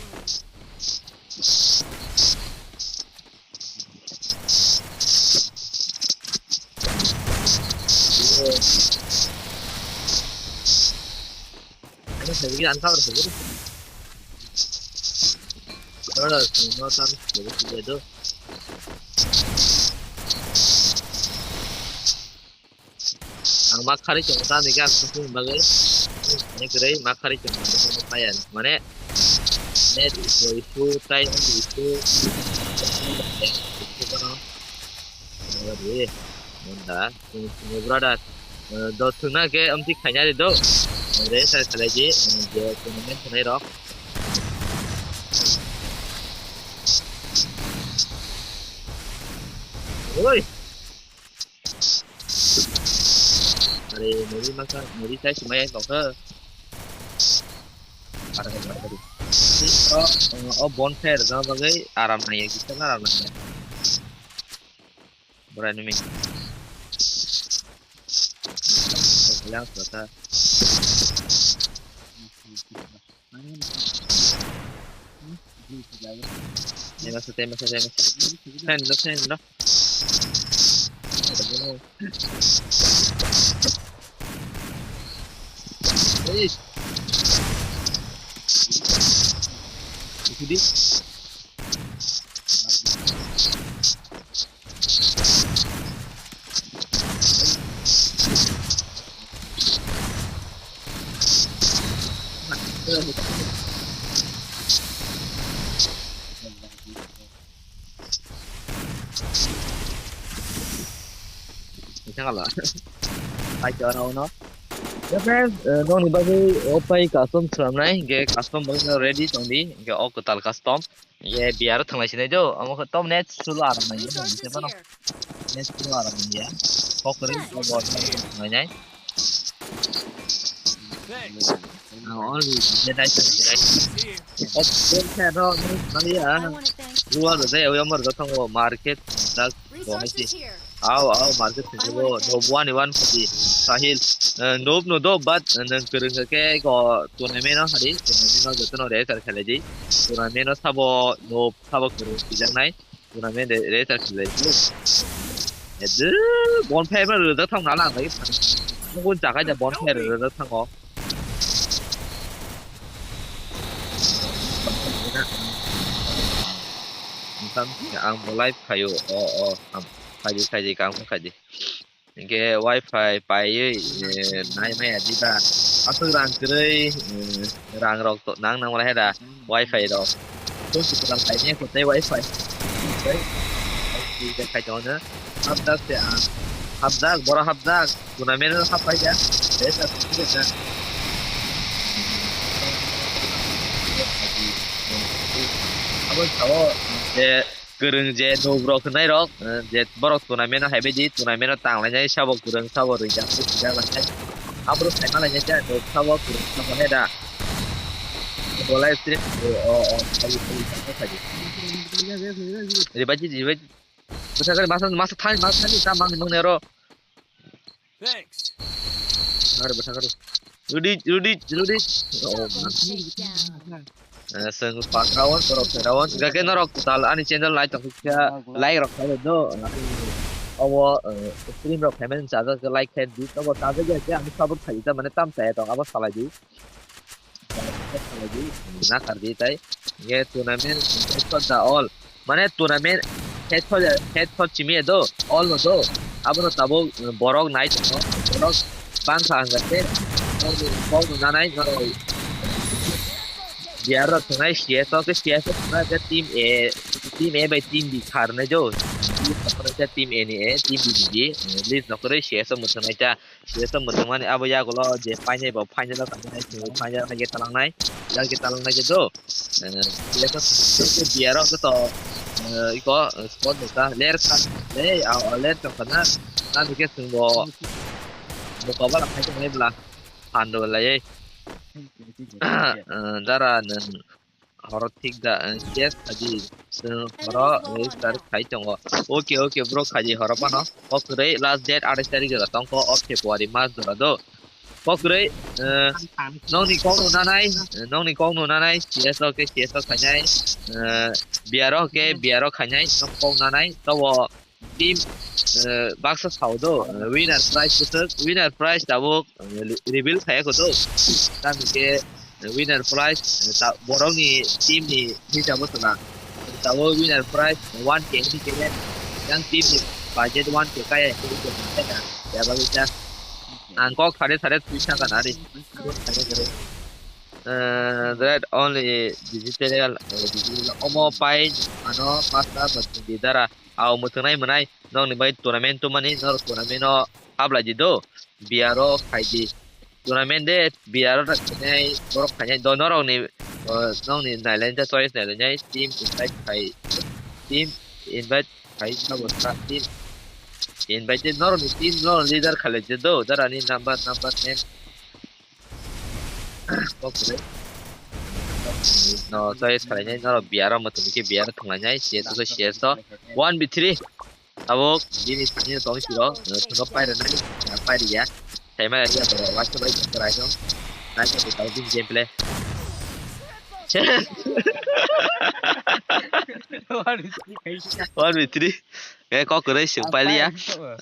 Ano sabi kita antar sabi. Ano na no tan sabi kita do. Ang ma khari chong ta ni gan sung bagwi. Ani kwrwi ma khari chong ta ni kaya mane. Net issue, time issue. Munda, brother. Do thuna ke amti khanya de do. Re sa khalai ji, je tournament khanai rok. Oi. Are, muri masa, muri sai sumai tongkha. Are, are, are. O, o bonfire jang bagwi aram nai, kita aram nai. Bora enemy. Yang kota. Tema sa, tema sa, tema sa. Send do, send do. Hey. Ikut di. Pai chora uno. Ya friends, eh, nokni bagwi o pai custom swnamnai, hingke custom bagwi no ready tongdi, hingke o kwtal custom. Ye biar thanglai sinai do, amo khe tom net sulu aram nai, se bono. Net sulu aram nai ya. Kokri o bo thanglai nai. Ang already je dai thanglai. O khe ro ni nai ya. Ruwa do dai, o yamar do thango market dak bo hai si. Aw, aw, market sini bo, no one one pati, Sahil, eh, noob no do, but, eh, nang kwrwng kha khe ko tournament no hari, tournament no joto no re tar khelai di, tournament no sabo noob sabo kwrwng sijak nai, tournament re, re tar khelai di. Edu, bonfire ma rwjak thang na lang bai, nukun jaga ja bonfire rwjak thango. Tam ang bo live khayo. O, o, am, khaidi, khaidi, kang khaidi. Hingke wifi paiwi, eh, nai maya diba. Aswk rang kwrwi, eh, rang rok to nang nang wala heda wifi rok. Phone si kwtal kainai ko tei wifi. Tei khai tongo no. Hapjak se ang. Hapjak, boro hapjak. Tournament o happai ya. Tei ta sukhe ja. Abo sao je kwrwng je nugrok hwnai rok, eh, je borok tournament o haibaidi, tournament o tanglainai sabo kwrwng sabo rwngya. Aborok saima lainai je nugrok sabo kwrwng sabo heda. Bo live stream o, o, o, khaidi, khaidi, khaidi, khaidi. Ribaidi, ribaidi. Bwsakhe masa, masa thani, masa thani, ta mangni mangni aro. Thanks. Are bwsakhe. Rudi, rudi, rudi. Oh, man. Eh, seng pak rawon, borok se rawon. Gake norok tal ani channel lai tong kha, like rok khai do. Obo, eh, stream rok khai men chaja like khai di. Obo chaja ge ke ami sabur khai ta mane tam chaya tong abo salai di. Nakar di tai. Ye tournament headshot da all. Mane tournament headshot, headshot chimi do, all no do. Abono tabuk borok nai tongo. Borok bangkha hwnkha khe, borok no nanai norok. Biar rok thwngnai C S o khe C S o thwngnai khe team A, team A bai team B kharnai do. Team A ni A, team B ni B. List no kwrwi C S o mwthangnaita. C S o mwthangmani abo yagulo je final bo final o tangmani simi final o haikhe talangnai, yak je talangnai je do. Eh, C S o biaro khe to, eh, iko, eh, spot nukha, ler kha, le, a, a, ler tongkha na, nani khe chwngbo mukobala khai tongnai bwla, phan rw laiwi. Eh, dara nwng horo thik da, eh, yes, adi, chwng horo register khai tongo. Okay, okay, bro, khaidi horo phano. Kokrwi last date atais tarik jora tongkho o February mas jora do. Kokrwi, eh, nongni kok no nanai, eh, nongni kok no nanai, C S o khe C S o khainai, eh, biaro khe biaro khainai, nok kok nanai, tobo team, eh, baksa sao do, eh, winner prize bwswk, winner prize tabuk, eh, reveal khaiya kho do. Tamo khe, eh, winner prize, eh, ta-, borokni team ni hisabo swna. Tabuk winner prize one K ni khe yang team ni budget one K kaya khe khe khe khe khe. Yaba khe ang kok sare sare twi saka nari. Eh, that only digital, eh, digital omo pai ano pasta bwswk di dara. Au mwthwngnai mwnai, nokni bai tournament tongmani, norok tournament o hablai di do, B R o khai di. Tournament de B R o ta khainai, borok khainai do, norokni, o, nokni nailainai choice nailainai, team invite khai, team invite khai, sabo sa team invite de, norokni team, norok leader khalai di do, darani number, number name. Kok kwrwi. No, choice khlainai, norok B R o mwtwmwi khe B R o thwnglainai, C S o khe C S o. One v three. Tabuk, bini thani tong siro, eh, thwngno pairwnai, eh, pairiya. Saimaya khe borok, waisa bai kwrai no. Naikhe tabuk bini gameplay. One v three. Khe kok kwrwi swk pailiya.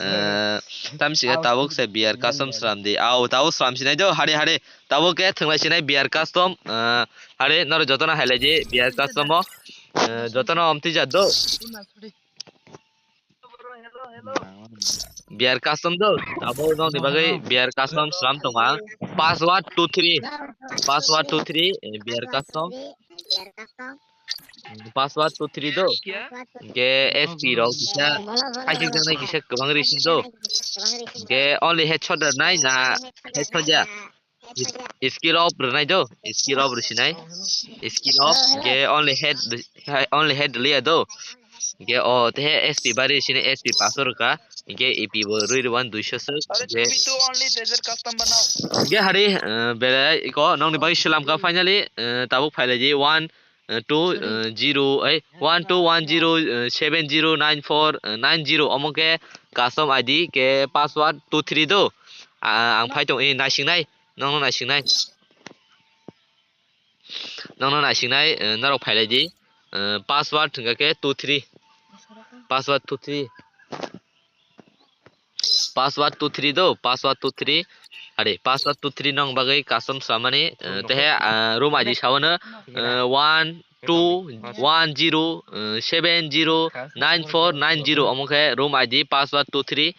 Eh, tamsi khe tabuk se B R custom sram di. Au, tabuk sram sinai do, hari hari. Tabuk khe thwnglai sinai B R custom. Eh, hari norok jotono hailai di B R custom o. Eh, jotono omtwi jat do. B R custom do. Tabuk nokni bagwi B R custom sram tongma. Password two three. Password two three, eh, B R custom. Password two three do. Hingke S P rok kisa, kaisikjaknai kisa kwbang ri sing do. Hingke only headshot rwnai na headshot ya? Skill off rwnai do. Skill off rwsinai. Skill off, hingke only head, only head rwliya do. Hingke o tehe S P bari sini S P paso rwkha. Hingke A P bo rwi rwban duiso swk. Hingke, hingke hari, eh, belai iko nokni bagwi slam kha finally, eh, tabuk phailai di one, eh, two, eh, zero, eh, one two one zero, eh, seven zero nine four, eh, nine zero, omo khe custom I D khe password two three do. Ah, ang phai tong, eh, naisingnai, nokno naisingnai. Nokno naisingnai, eh, norok phailai di. Eh, password hingkha khe two three. Password two three. Password two three do, password two three. Are, password two three nong bagwi custom swlamani, eh, tehe, ah, room I D sawono, eh, one, two one zero seven zero nine four nine zero, omo khe room I D password two three,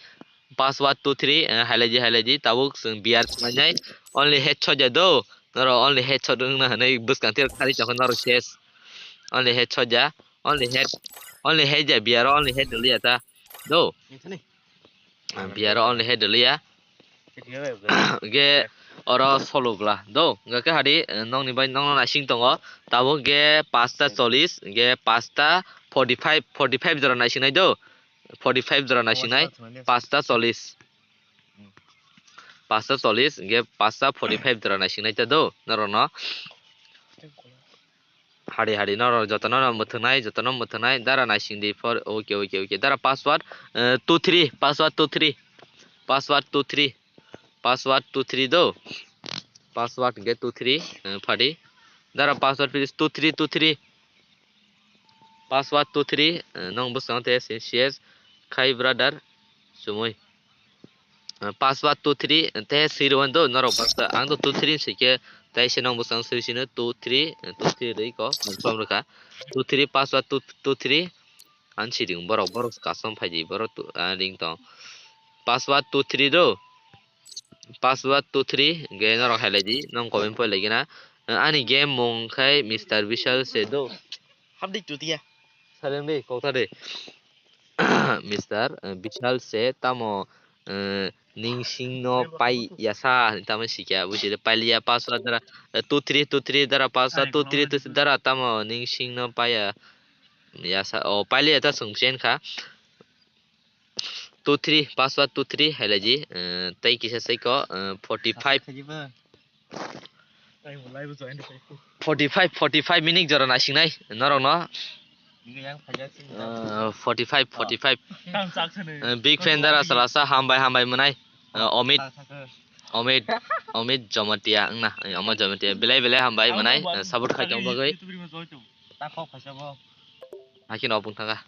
password two three, eh, hailaidi, hailaidi, tabuk chwng B R khlainai, only headshot ya do, norok only headshot wngna hwnwi bwskang tei khari tongkha norok ses, only headshot ya, only head, only head ya B R, only head doliya ta do. Ah, B R only head doliya. Ge oro solo bla do, hwnkhe hadi, eh, nokni bai nokno naising tongo, tabuk ge pasta chollish, ge pasta forty five, forty five jora naisingnai do. Forty five jora naisingnai, pasta chollish. Pasta chollish, ge pasta forty five jora naisingnai ta do, norokno. Hari hari norok jotono no mwthwngnai, jotono mwthwngnai, dara naisingdi for, okay, okay, okay, dara password, eh, two three, password two three, password two three, password two three do, password ge two three, eh, phadi, dara password please two three two three. Password two three, eh, nong bwskango te C S khai brother chumui. Eh, password two three, eh, te swi rwmani do norok bwsa, ang do two three swi khe, tai se nong bwskango swi sino two three, eh, two three rwi ko confirm rwkha. Two three password two, two three, ang siri borok, borok custom phaidi, borok tu, ah, ring tong. Password two three do. Password two three ge norok hailaidi, nong comment poi lagi na. Eh, ani game mung khai Mister Vishal se do. Habdi tutia. Saleng de, kok ta de. Mister, eh, Vishal se tamo, eh, ningsing no pai yasa, tamo sikya, busi de pailia password dara, eh, two three two three dara password two three two three dara tamo ningsing no paya yasa, o pailia ta sungchen kha. Two three, password two three hailaidi, eh, tei kisa saiko, eh, forty five. Forty five, forty five minute jora naisingnai norokno. Ah, forty five, forty five. Ah, big fan dara salasa, hambai, hambai mwnai. Ah, Omit, Omit, Omit Jomatia wngna, eh, Omit Jomatia. Belai, belai hambai mwnai, ah, support khai tong bagwi. Hakhe no bung thanga.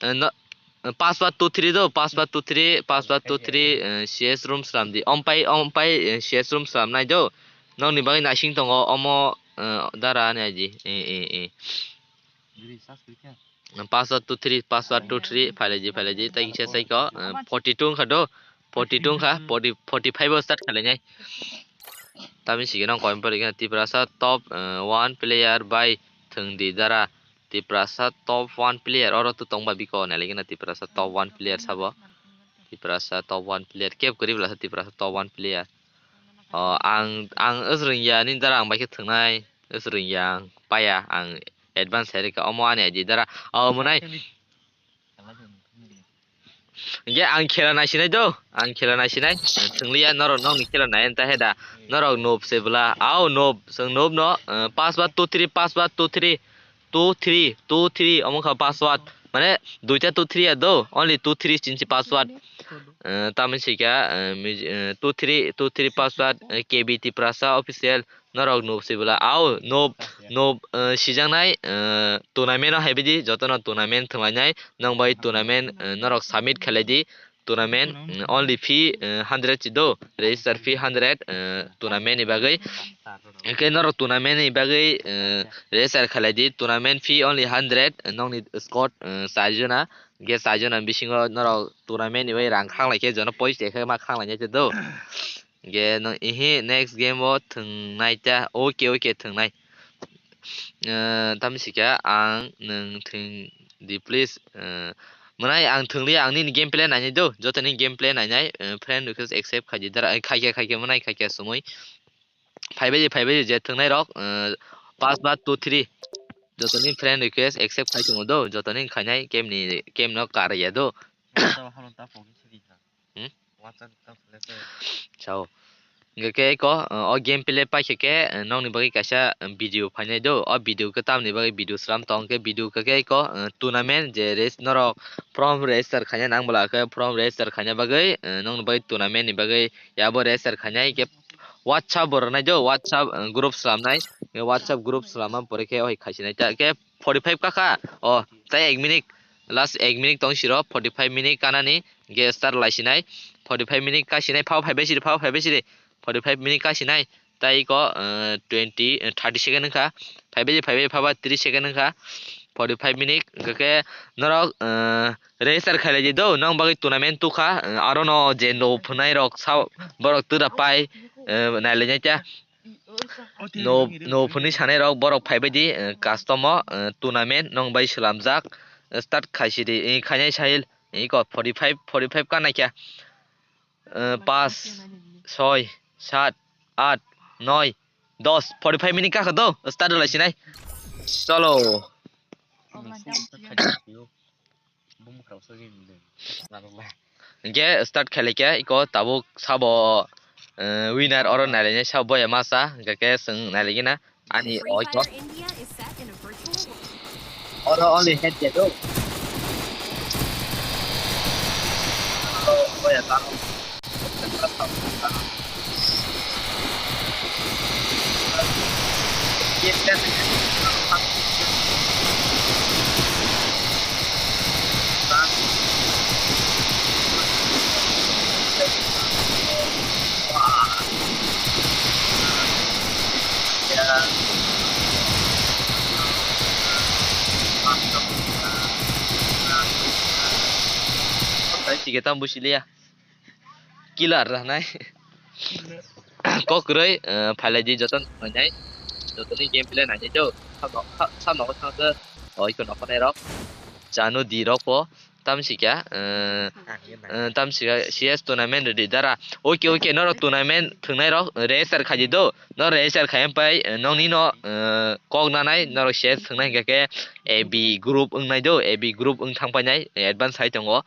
Eh, no, Password two three do, password two three, password two three, eh, C S room slam di. Ompai, ompai, eh, C S room slam nai do. Nokni bagwi naising tongo, omo, eh, dara ani aji. Eh, eh, eh. Password two three, password two three, phailaidi, phailaidi, tai kisa saiko, eh, forty two wngkha do, forty two wngkha, forty, forty five o start khlainai. Tamni sigi nang comment pori khe Tiprasa top, eh, one player bai thwng di dara. Tiprasa top one player, oro to tongba biko nailaikhe na Tiprasa top one player sabo. Tiprasa top one player, kep kwrwi bwlasa Tiprasa top one player. O, ang, ang wsrwngya nini dara ang bai khe thwngnai, wsrwngya ang paya, ang advance hai rwkha, omo ani I D dara, o, mwnai. Hingke ang khela naisinai do, ang khela naisinai, thwngliya norok nokni khela nai ta heda, norok noob se bwla, ao noob, chwng noob no, eh, password two three, password two three, two three, two three, omo kha password, mane duita two three ya do, only two three chinchi password, eh, tamni sikha, eh, musi-, eh, two three, two three password, eh, K B Tiprasa official, norok noob se bwla, ao noob, noob, eh, sijaknai, eh, tournament o haibaidi, jotono tournament thwnglainai, nokbai tournament, eh, norok submit khlaidi, tournament, mm, only fee, eh, hundred si do, register fee hundred, eh, tournament ni bagwi. Hingke norok tournament ni bagwi, eh, register khlaidi, tournament fee only hundred, eh, nokni squad, eh, char jona, hingke char jona bisingo norok tournament ni bagwi rang khanglai khe jono poicha khe ma khanglai nai do. Hingke no, ihi, next game o thwngnai ta, okay, okay, thwngnai. Eh, tamni sikha ang nwng thwng di please. Eh, mwnai ang thwngli ang nini gameplay nainai do, joto ni gameplay nainai, eh, friend request accept khaidi dara, eh, khaikhe, khaikhe mwnai khaikhe sumui. Phaibai, phaibai je thwngnai rok, eh, pass ba two three. Joto ni friend request accept khai tongo do, joto ni khainai game ni, game no kar ya do. Hmm? Sao. Hingke khe ko, o gameplay paikhe khe, nokni bagwi kaisa video phainai do. O video khe tamni bagwi video sram tong khe video khe khe ko, tournament je race norok form register khaina nang bwla khe form register khaina bagwi, nokni bagwi tournament ni bagwi yabo register khainai khe WhatsApp bo rwnai do, WhatsApp group sramnai, WhatsApp group sramma pore khe oi khaisinai ta khe forty five kakha, o, tai ek minute, last ek minute tong siro, forty five minute kanani, ge start laisinai, forty five minute kasinai, phao phaibai siri, phao phaibai siri, forty five minute kasinai, tei iko, eh, twenty, eh, thirty second wngkha. Phaibai di, phaibai di, phaba tris second wngkha. Forty five minute, hwnkhe norok, eh, register khailai di do, nong bagwi tournament tukha, eh, aro no je no phunai rok sa, borok twda pai, eh, nailainai ta. No, no phunui sanai rok borok phaibai di, eh, custom o, eh, tournament nong bai swlamjak, eh, start khaisidi, eh, khainai sahil, eh, iko forty five, forty five ka naikha, eh, pas, soi, sat, at, noi, dos, forty five minute kakha do, start lai sinai. Cholo. Hingke start khailai khe iko tabuk sabo, eh, winner oro nailainai sabo boya masa, hingke khe chwng nailaigena ani oiko. Oro only head get o. Oro boya tamo. Tei chike tamo busi liya. Killer rwnai. Kok kwrwi, eh, phailai di joto nainai. Jotoni gameplay nainai do. Sab nok-, sa-, sab nogo thangkhe, oh, iko nokhornai rok. Chanu di rok po. Tamsi kya, eh, eh, tamsi kya C S tournament di dara. Okay, okay, norok tournament thwngnai rok register khaidi do. Norok register khai pai, eh, nokni no, eh, kok nanai norok C S thwngnai hingkha khe A B group wngnai do. A B group wng thang painai, eh, advance hai tongo.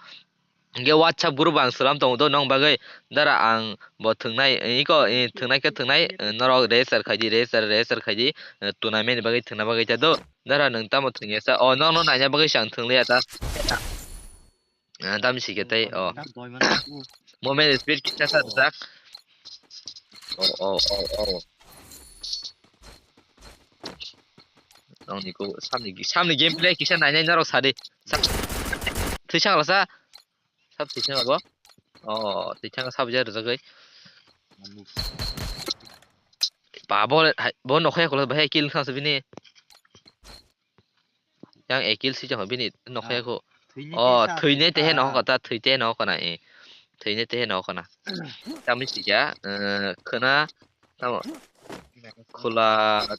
Hingke WhatsApp group ang slam tongo do, nong bagwi dara ang bo thwngnai, iko, eh, thwngnai khe thwngnai, eh, norok register khaidi, register, register khaidi, eh, tournament ni bagwi thwngna bagwi ta do. Dara nwng tamo thwngya sa, o, nokno naina bagwi se ang thwngliya ta. Eh, tamsi khe tei, o. Movement speed kisa sa rijak. O, o, o, o. Nokni ko, samni, samni gameplay kisa nainai norok sadi. Sa-, thwi sang lasa. Sab thwi sang abo. Oh, thwi sang sab ja rijagwi. Ba bo hai, bo nokhaya kholo bahai kill khang bini. Yang ekil si jong bini nokhaya kho. Oh, thwinai te he nokhaka ta, thwi te nokhana e. Thwinai te he nokhana. Tamni sija, eh, khwna Tamo khula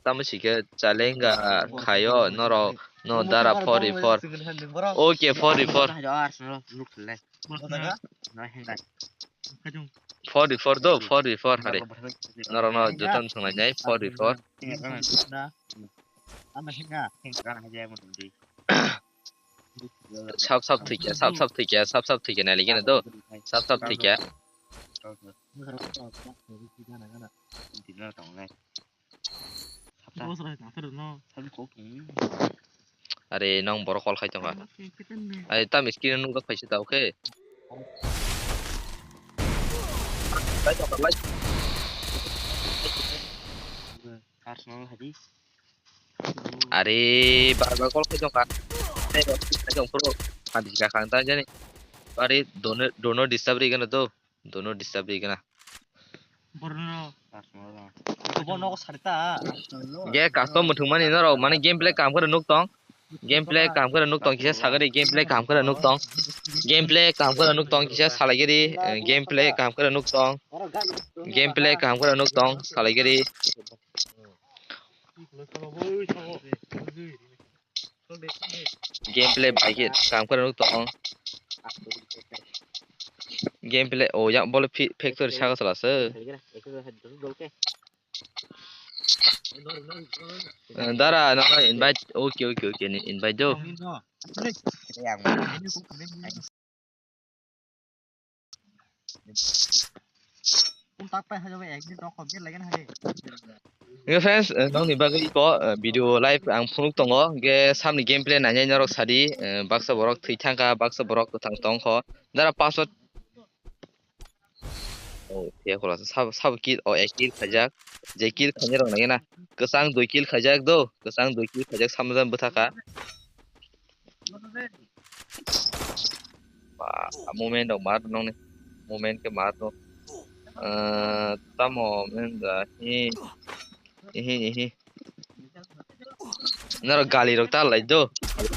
tamo sike chalenga khayo norok no dara forty four. Okay, forty four. Forty four do, forty four hari. Norok no joto no swnglai nai forty four. Sap sap thwikya, sap sap thwikya, sap sap thwikya nai ligena do. Sap sap thwikya. Are nong borok call khai tongkha. Are tam screen nukjak phaisa ta, okay. Personal hadis. Are bar bar call khai tongkha. Khai tong phuru. Hadis ka khang ta jani. Are dono, dono disturb ri gana to. Dono disturb ri gana. Borno. Borno ko sarita. Ge custom muthung mani norok mani gameplay kam khe nuk tong. Gameplay kaham kheno nuk tong kisa sagari, gameplay kaham kheno nuk tong. Gameplay kaham kheno nuk tong kisa salai giri, eh, gameplay kaham kheno nuk tong. Gameplay kaham kheno nuk tong salai giri. Gameplay bai khe kaham kheno nuk tong. Gameplay o yang bole fi-, factory saka sala se. Eh, dara, no, no, invite. Okay, okay, okay, ni invite do. Nge friends, eh, nokni bagwi ko, eh, video live ang phunuk tongo. Ge samni gameplay nainai norok sadi, eh, baksa borok thwi thangkha, baksa borok kwthang tongkho. Dara password. Oh, phiya khula sabo, sabo kill, oh, ek kill khaijak. Je kill khainai rok nangya na. Kwchang dui kill khaijak do. Kwchang dui kill khaijak samjak bwthaka. Ba, movement rok mar nong ni. Movement ke mar no. Ah, tamo menda hi, hi, hi. Norok gali rok ta lai do. Gali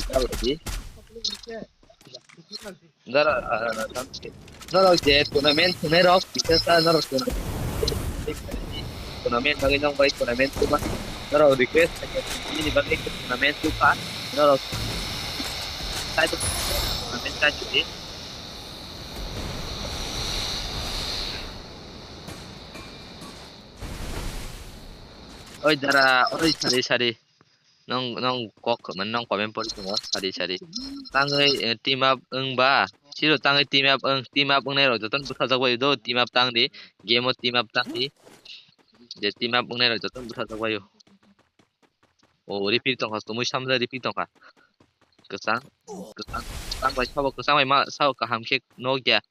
ta lai di. Norok, ah, norok je tournament thunai rok, bisa ta norok tournament, tournament bagwi nong bai tournament tuma. Norok request khaikha, bini bagwi tournament tuka. Norok side tournament ta chidi. Oi dara, oi sari sari. Nong, nong kok, man nong comment pori tongo, sari sari. Tangwi, eh, team up wng ba? Siro tangwi team up wng, team up wngnai rok jotono bwsajak bai do, team up tang di. Game o team up tang di. Je team up wngnai rok jotono bwsajak bai o. O repeat tongkha, tumui samjak repeat tongkha. Kwchang, kwchang, kwchang bai sabo, kwchang bai ma sabo kaham khe nokya.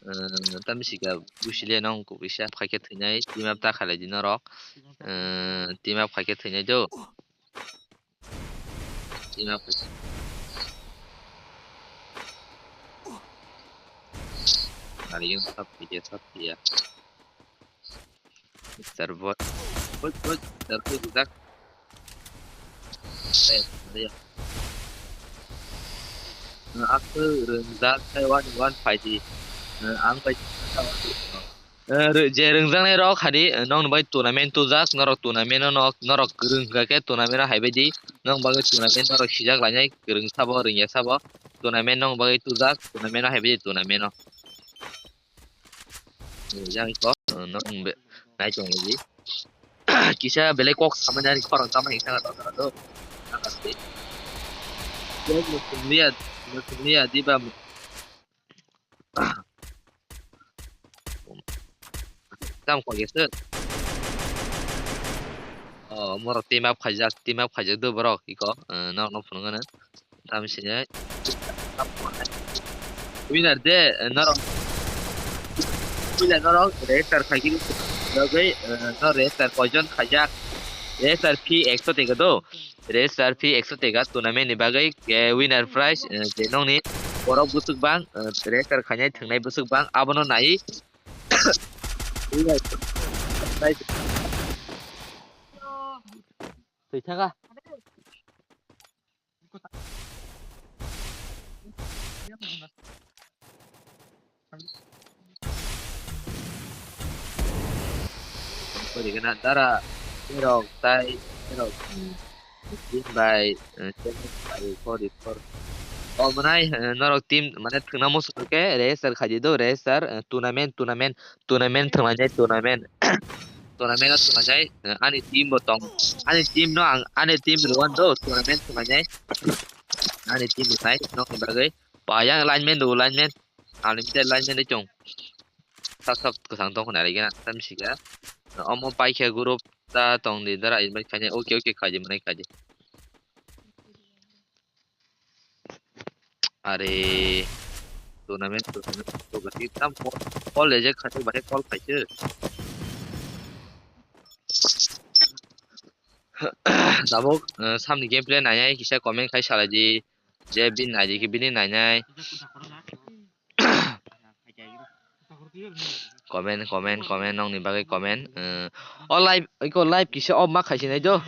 Eh, tamsika busile nong kubisa phaikhe thwinai, team up ta khalai di norok. Eh, team up khaikhe thwinai do. Team up khaikhe. Nari yung sap phaikhe, sap phaikhe. Mister Boy. Boy, boy, Mister Boy, rijak. Eh, iya. Nah, aku rijak, saya wan, wan, phaidi. Nah, ang bai, eh, ri-, je ringjaknai rok hadi, eh, nokni bai tournament tujak, norok tournament no nok, norok kwrwng hwnkha khe tournament no haibai di, nok bagwi tournament norok sijak lainai, kwrwng sabo, rwngya sabo, tournament nok bagwi tujak, tournament no haibai di, tournament no. Yang iko, eh, no, be, nai tong lagi. Kisa belai kok samani ani khorang tama hingsa ka tong do. Nang kasi. Yang musulia, musulia di ba. Tam kok yese. Oh, moro team up khaijak, team up khaijak do borok iko, eh, nok no phunukgana. Tamsini winner de, eh, norok. Puila norok register khaigwi bagwi, eh, no register koijon khaijak? Register fee ekso teka do. Register fee ekso teka tournament ni bagwi, eh, winner prize, eh, je nokni borok bwswk bang, eh, register khainai thwngnai bwswk bang abono nai. Twi thaka. Kori gana dara, erok tai, erok, hmm, team bai, eh, challenge bai, kori kor. O manai, eh, norok team, mane, thwngna muchung khe register khai di do, register, eh, tournament, tournament, tournament thwnglainai, tournament. Tournament o thwnglainai, eh, ani team bo tong, ani team no ang, ani team rwyan do, tournament thwnglainai. Ani team rwnai, nokni bagwi. Payang lineman do, lineman. Unlimited lineman de chong. Sap sap kwchang tong khna rigi na, tam sika. Omo paikha group ta tong di dara invite khainai. Okay, okay, khaidi, mwnai khaidi. Are, tournament, tournament, tournament, tam call, call ejek khaidi, bare call khaidi. Tabuk, eh, samni gameplay nainai kisa comment khai salai di. Je bini naidi khe bini nainai. Comment, comment, comment, nokni bagwi comment. Eh, o live, iko live kisa off ma khaisi nai do.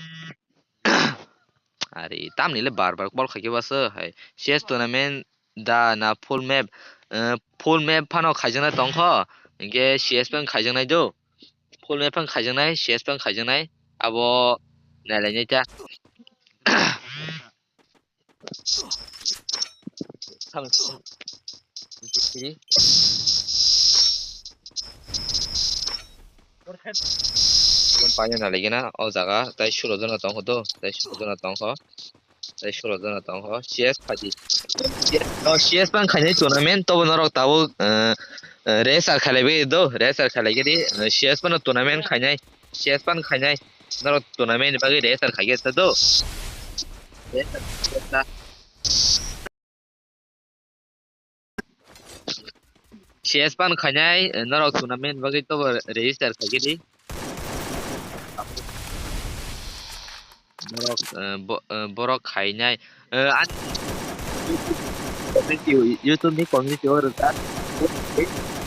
Ari, tamni le bar bar call khaikhe baso hai. C S tournament da na full map, eh, full map phano khaijaknai tongkho. Hinkhe C S phano khaijaknai do. Full map phano khaijaknai, C S phano khaijaknai. Abo nailainai ta. Paina naligena o jaga tai sulo jona tongkho do, tai sulo jona tongkho, tai sulo jona tongkho. C S phaidi. No, C S phano khainai tournament, tobo norok tabuk, eh, eh, register khailaibai do, register khailaigedi, eh, C S phano tournament khainai. C S phano khainai. Norok tournament ni bagwi register khaikhe ta do. Register khaikhe ta. C S phano khainai, norok tournament bagwi tobo register khaikhe di. Borok, eh, bo-, eh, borok khainai. Eh, ani community, YouTube ni community o rwjak.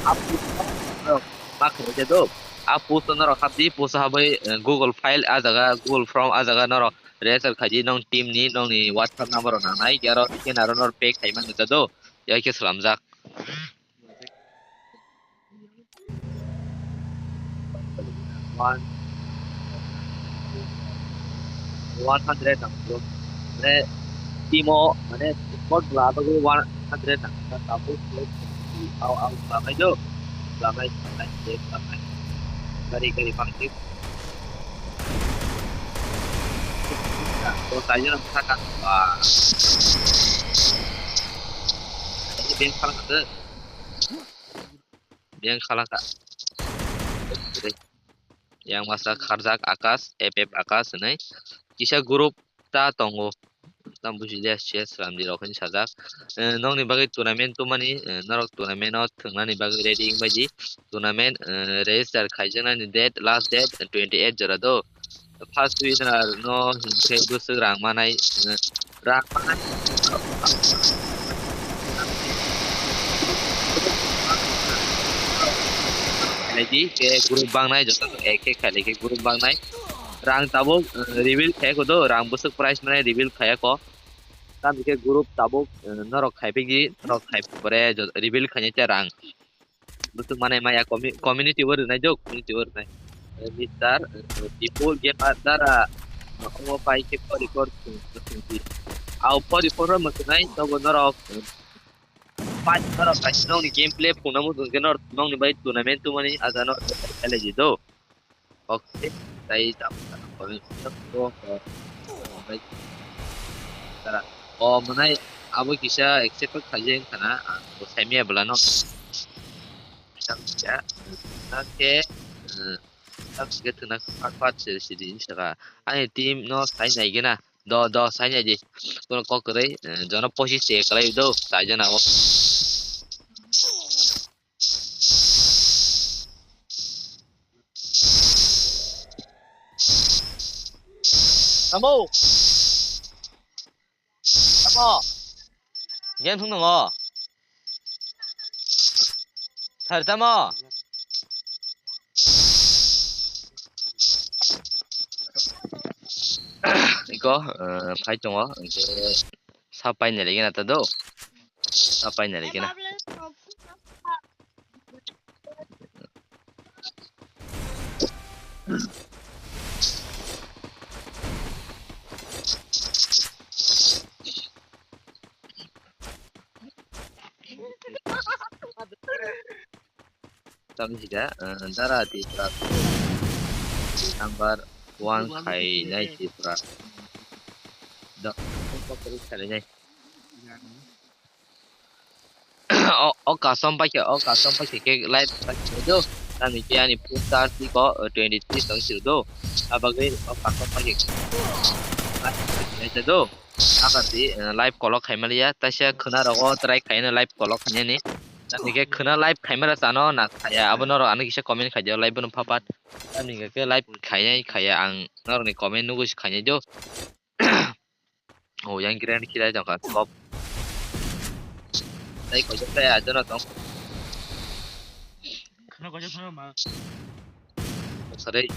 A post no norok ma khainai khe do. A post no norok hapdi, post o habwi, eh, Google file a jaga, Google form a jaga norok register khaidi, nong team ni, nongni WhatsApp number rok nangnai, khe aro scanner rok norok pay khai mano ta do. Ya khe slamjak. One, one hundred nang bro. Mane, team o, mane, squad bwla bagwi one hundred nang. Tabuk, au, au, bwla bai do. Bwla bai, bwla bai, bwla bai. Gari, gari, bang, O, taijwk nang sakha. Wah. Ini bank khalang kha. Bank khalang kha. Yang masa kharjak Akash, F F Akash hinwi. Kisa group ta tongo. Tam bujilia share slam di rok hinwi sajak. Eh, nokni bagwi tournament tongmani, eh, norok tournament o thwngnani bagwi ready wngbai di. Tournament, eh, register khaijaknani date, last date, twenty eight jora do. First winner no hinkhe bwswk rang manai, rang manai. Khailai di, khe group bangnai, joto ek ek khailai khe group bangnai. Rang tabuk, eh, reveal khaiya kho do, rang bwswk prize manai reveal khaiya kho. Tamo khe group tabuk, eh, norok khai phi di, norok khai pore jo-, reveal khainai tei rang. Bwswk manai maya commu-, community o rwnai do, community o rwnai. Eh, Mister, eh, Dipul Gamer Dara, eh, omo pai khe four record thung, thung di. Au four record ro mwswnai, tobo norok, eh, pai norok kaisa nokni gameplay phunukna muchung khe nor-, nokni bai tournament tongmani aja no khelai di do. Okay, tai tamo tamo koi tamo ko ko bai tara o manai abo kisa accept khaijeng khana ang bo saimya bwlano. Sam kisa, nang khe, eh, sam kisa thwna pat pat se sidi saka. Ani team no sai nai gena. Do, do, sai nai di. Kono kok kwrwi, eh, jono pochis se kwlai do, sai jana o. Tamo. Tamo. Game thung tongo. Thar tamo. Iko, eh, phai tongo, hingke sa painai lagi na ta do. Sa painai lagi na. Tamni sida, eh, dara Tripura number one khainai Tripura. Do, khainai. O, o custom paikha, o custom paikha khe live paikha do. Tamni khe ani poster tiko, eh, twenty three tong sir do. Abagwi o custom paikha khe live paikha do. Akati, eh, live kolok khaimaliya, taisa khwna rogo try khaina live kolok khainani. Tamni khe khwna live khaimara chano na khaya, abo norok ano kisa comment khaidio live bono phapat. Tamni khe live khainai khaya ang norokni comment nugwi se khainai do. O yang kira ni kira jangka top. Tai koi jangka ya jono tong. Khwna koi jangka ma. Sorry.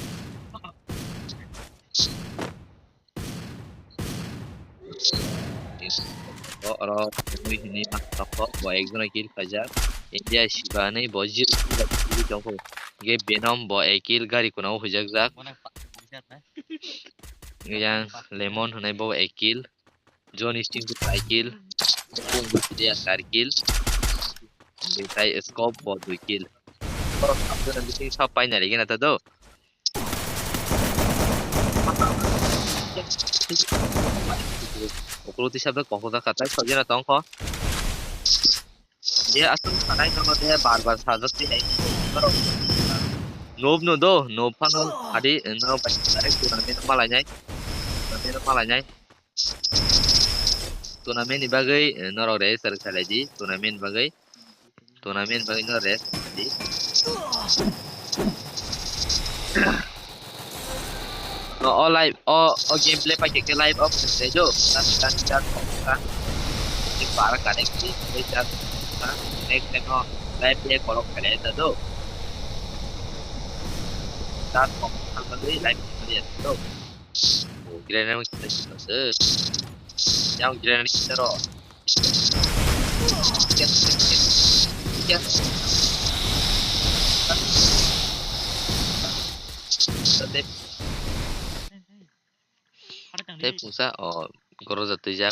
Bo oro mui hini ma toko bo ekjono kill khaijak. India siba hinwi bo zero kill tongkho. Ge Venom bo ek kill gari kono huijakjak. Yang Lemon hinwi bo ek kill. Johnny Sting bo try kill. Pung bo try kill. Tei Scope bo dui kill. Borok sabjana bising sab painari gena ta do. Ukuluti sabda kokda katai sabjana tongkho. Je aswk sanai nono de bar bar sajak ti hai. Noob no do, noob phano adi no bai tournament malainai. Tournament malainai. Tournament ni bagwi, eh, norok register khlai di, tournament bagwi. Tournament bagwi no rest di. No, o live, o, o gameplay paikhe khe live off se jo. Tan, tan, tan, tan. Para connect di, di chat, connect keno live dia kolok kene ta do. Chat kok khalmani live kene ta do. Oh, grenade kita kita se. Yang grenade kita ro. Yes, yes, yes. Yes. Tep. Tep pusa, oh, goro jatui jak.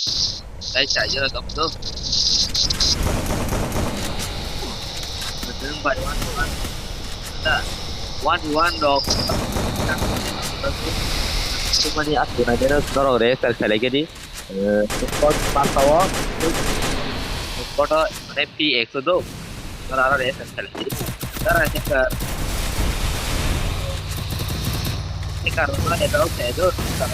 Dai sa jero dok do. Nang bai one to one. Da. One to one dok. Sumani aku na jero dorok re sel sel gedi. Eh, spot pasao. Spot mane P X do. Nara re sel sel. Nara ke kar. Ke kar na eta ok do. Kar.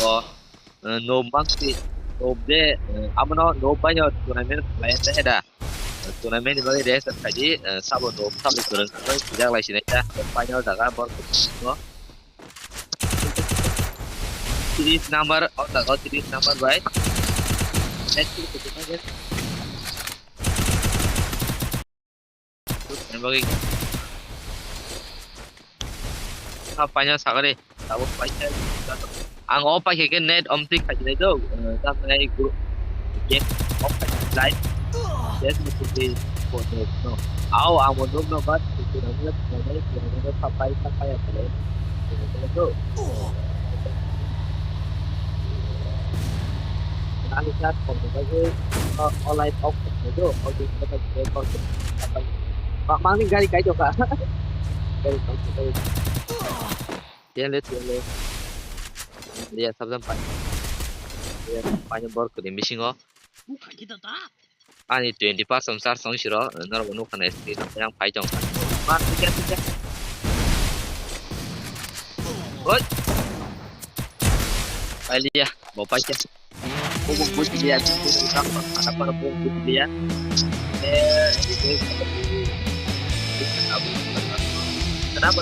Oh, eh, no bangsi, no de, eh, amono no bayo tournament khlai ta heda. Tournament ni bagwi rest khaidi, eh, sabo do, sabo kwrwng khabai sijak lai sinai ta, final jaga bor ko. Series number, o jaga series number bai. Next week ko. Ni bagwi. Ha, final sagari. Tabuk paisa. Ang o paikha khe net omtwi khaijinai do, eh, tamni group game off khaijinai. Yes, musundi photo no. Ao, ang bo nukno, but kunamya kunamya kunamya sapai sapai akhale. Kunamya do. Ang sa phone bagwi o, o light off khaijinai do. O, o, o, o, o, o, o, o, mangni gari kai doka. Gari kai doka. Tiyan le, tiyan le. Liya sabjam pai. Liya pai bor kuni bisingo. Ani twenty percent charge tong siro, norok bo nukha na screen o yang pai tong. Mar, tiyan, tiyan. Oi. Pai liya, bo pai kya. Bo bo bujliya, bo bo kam, ana para bo bujliya. Eh, ini kenapa? Kenapa?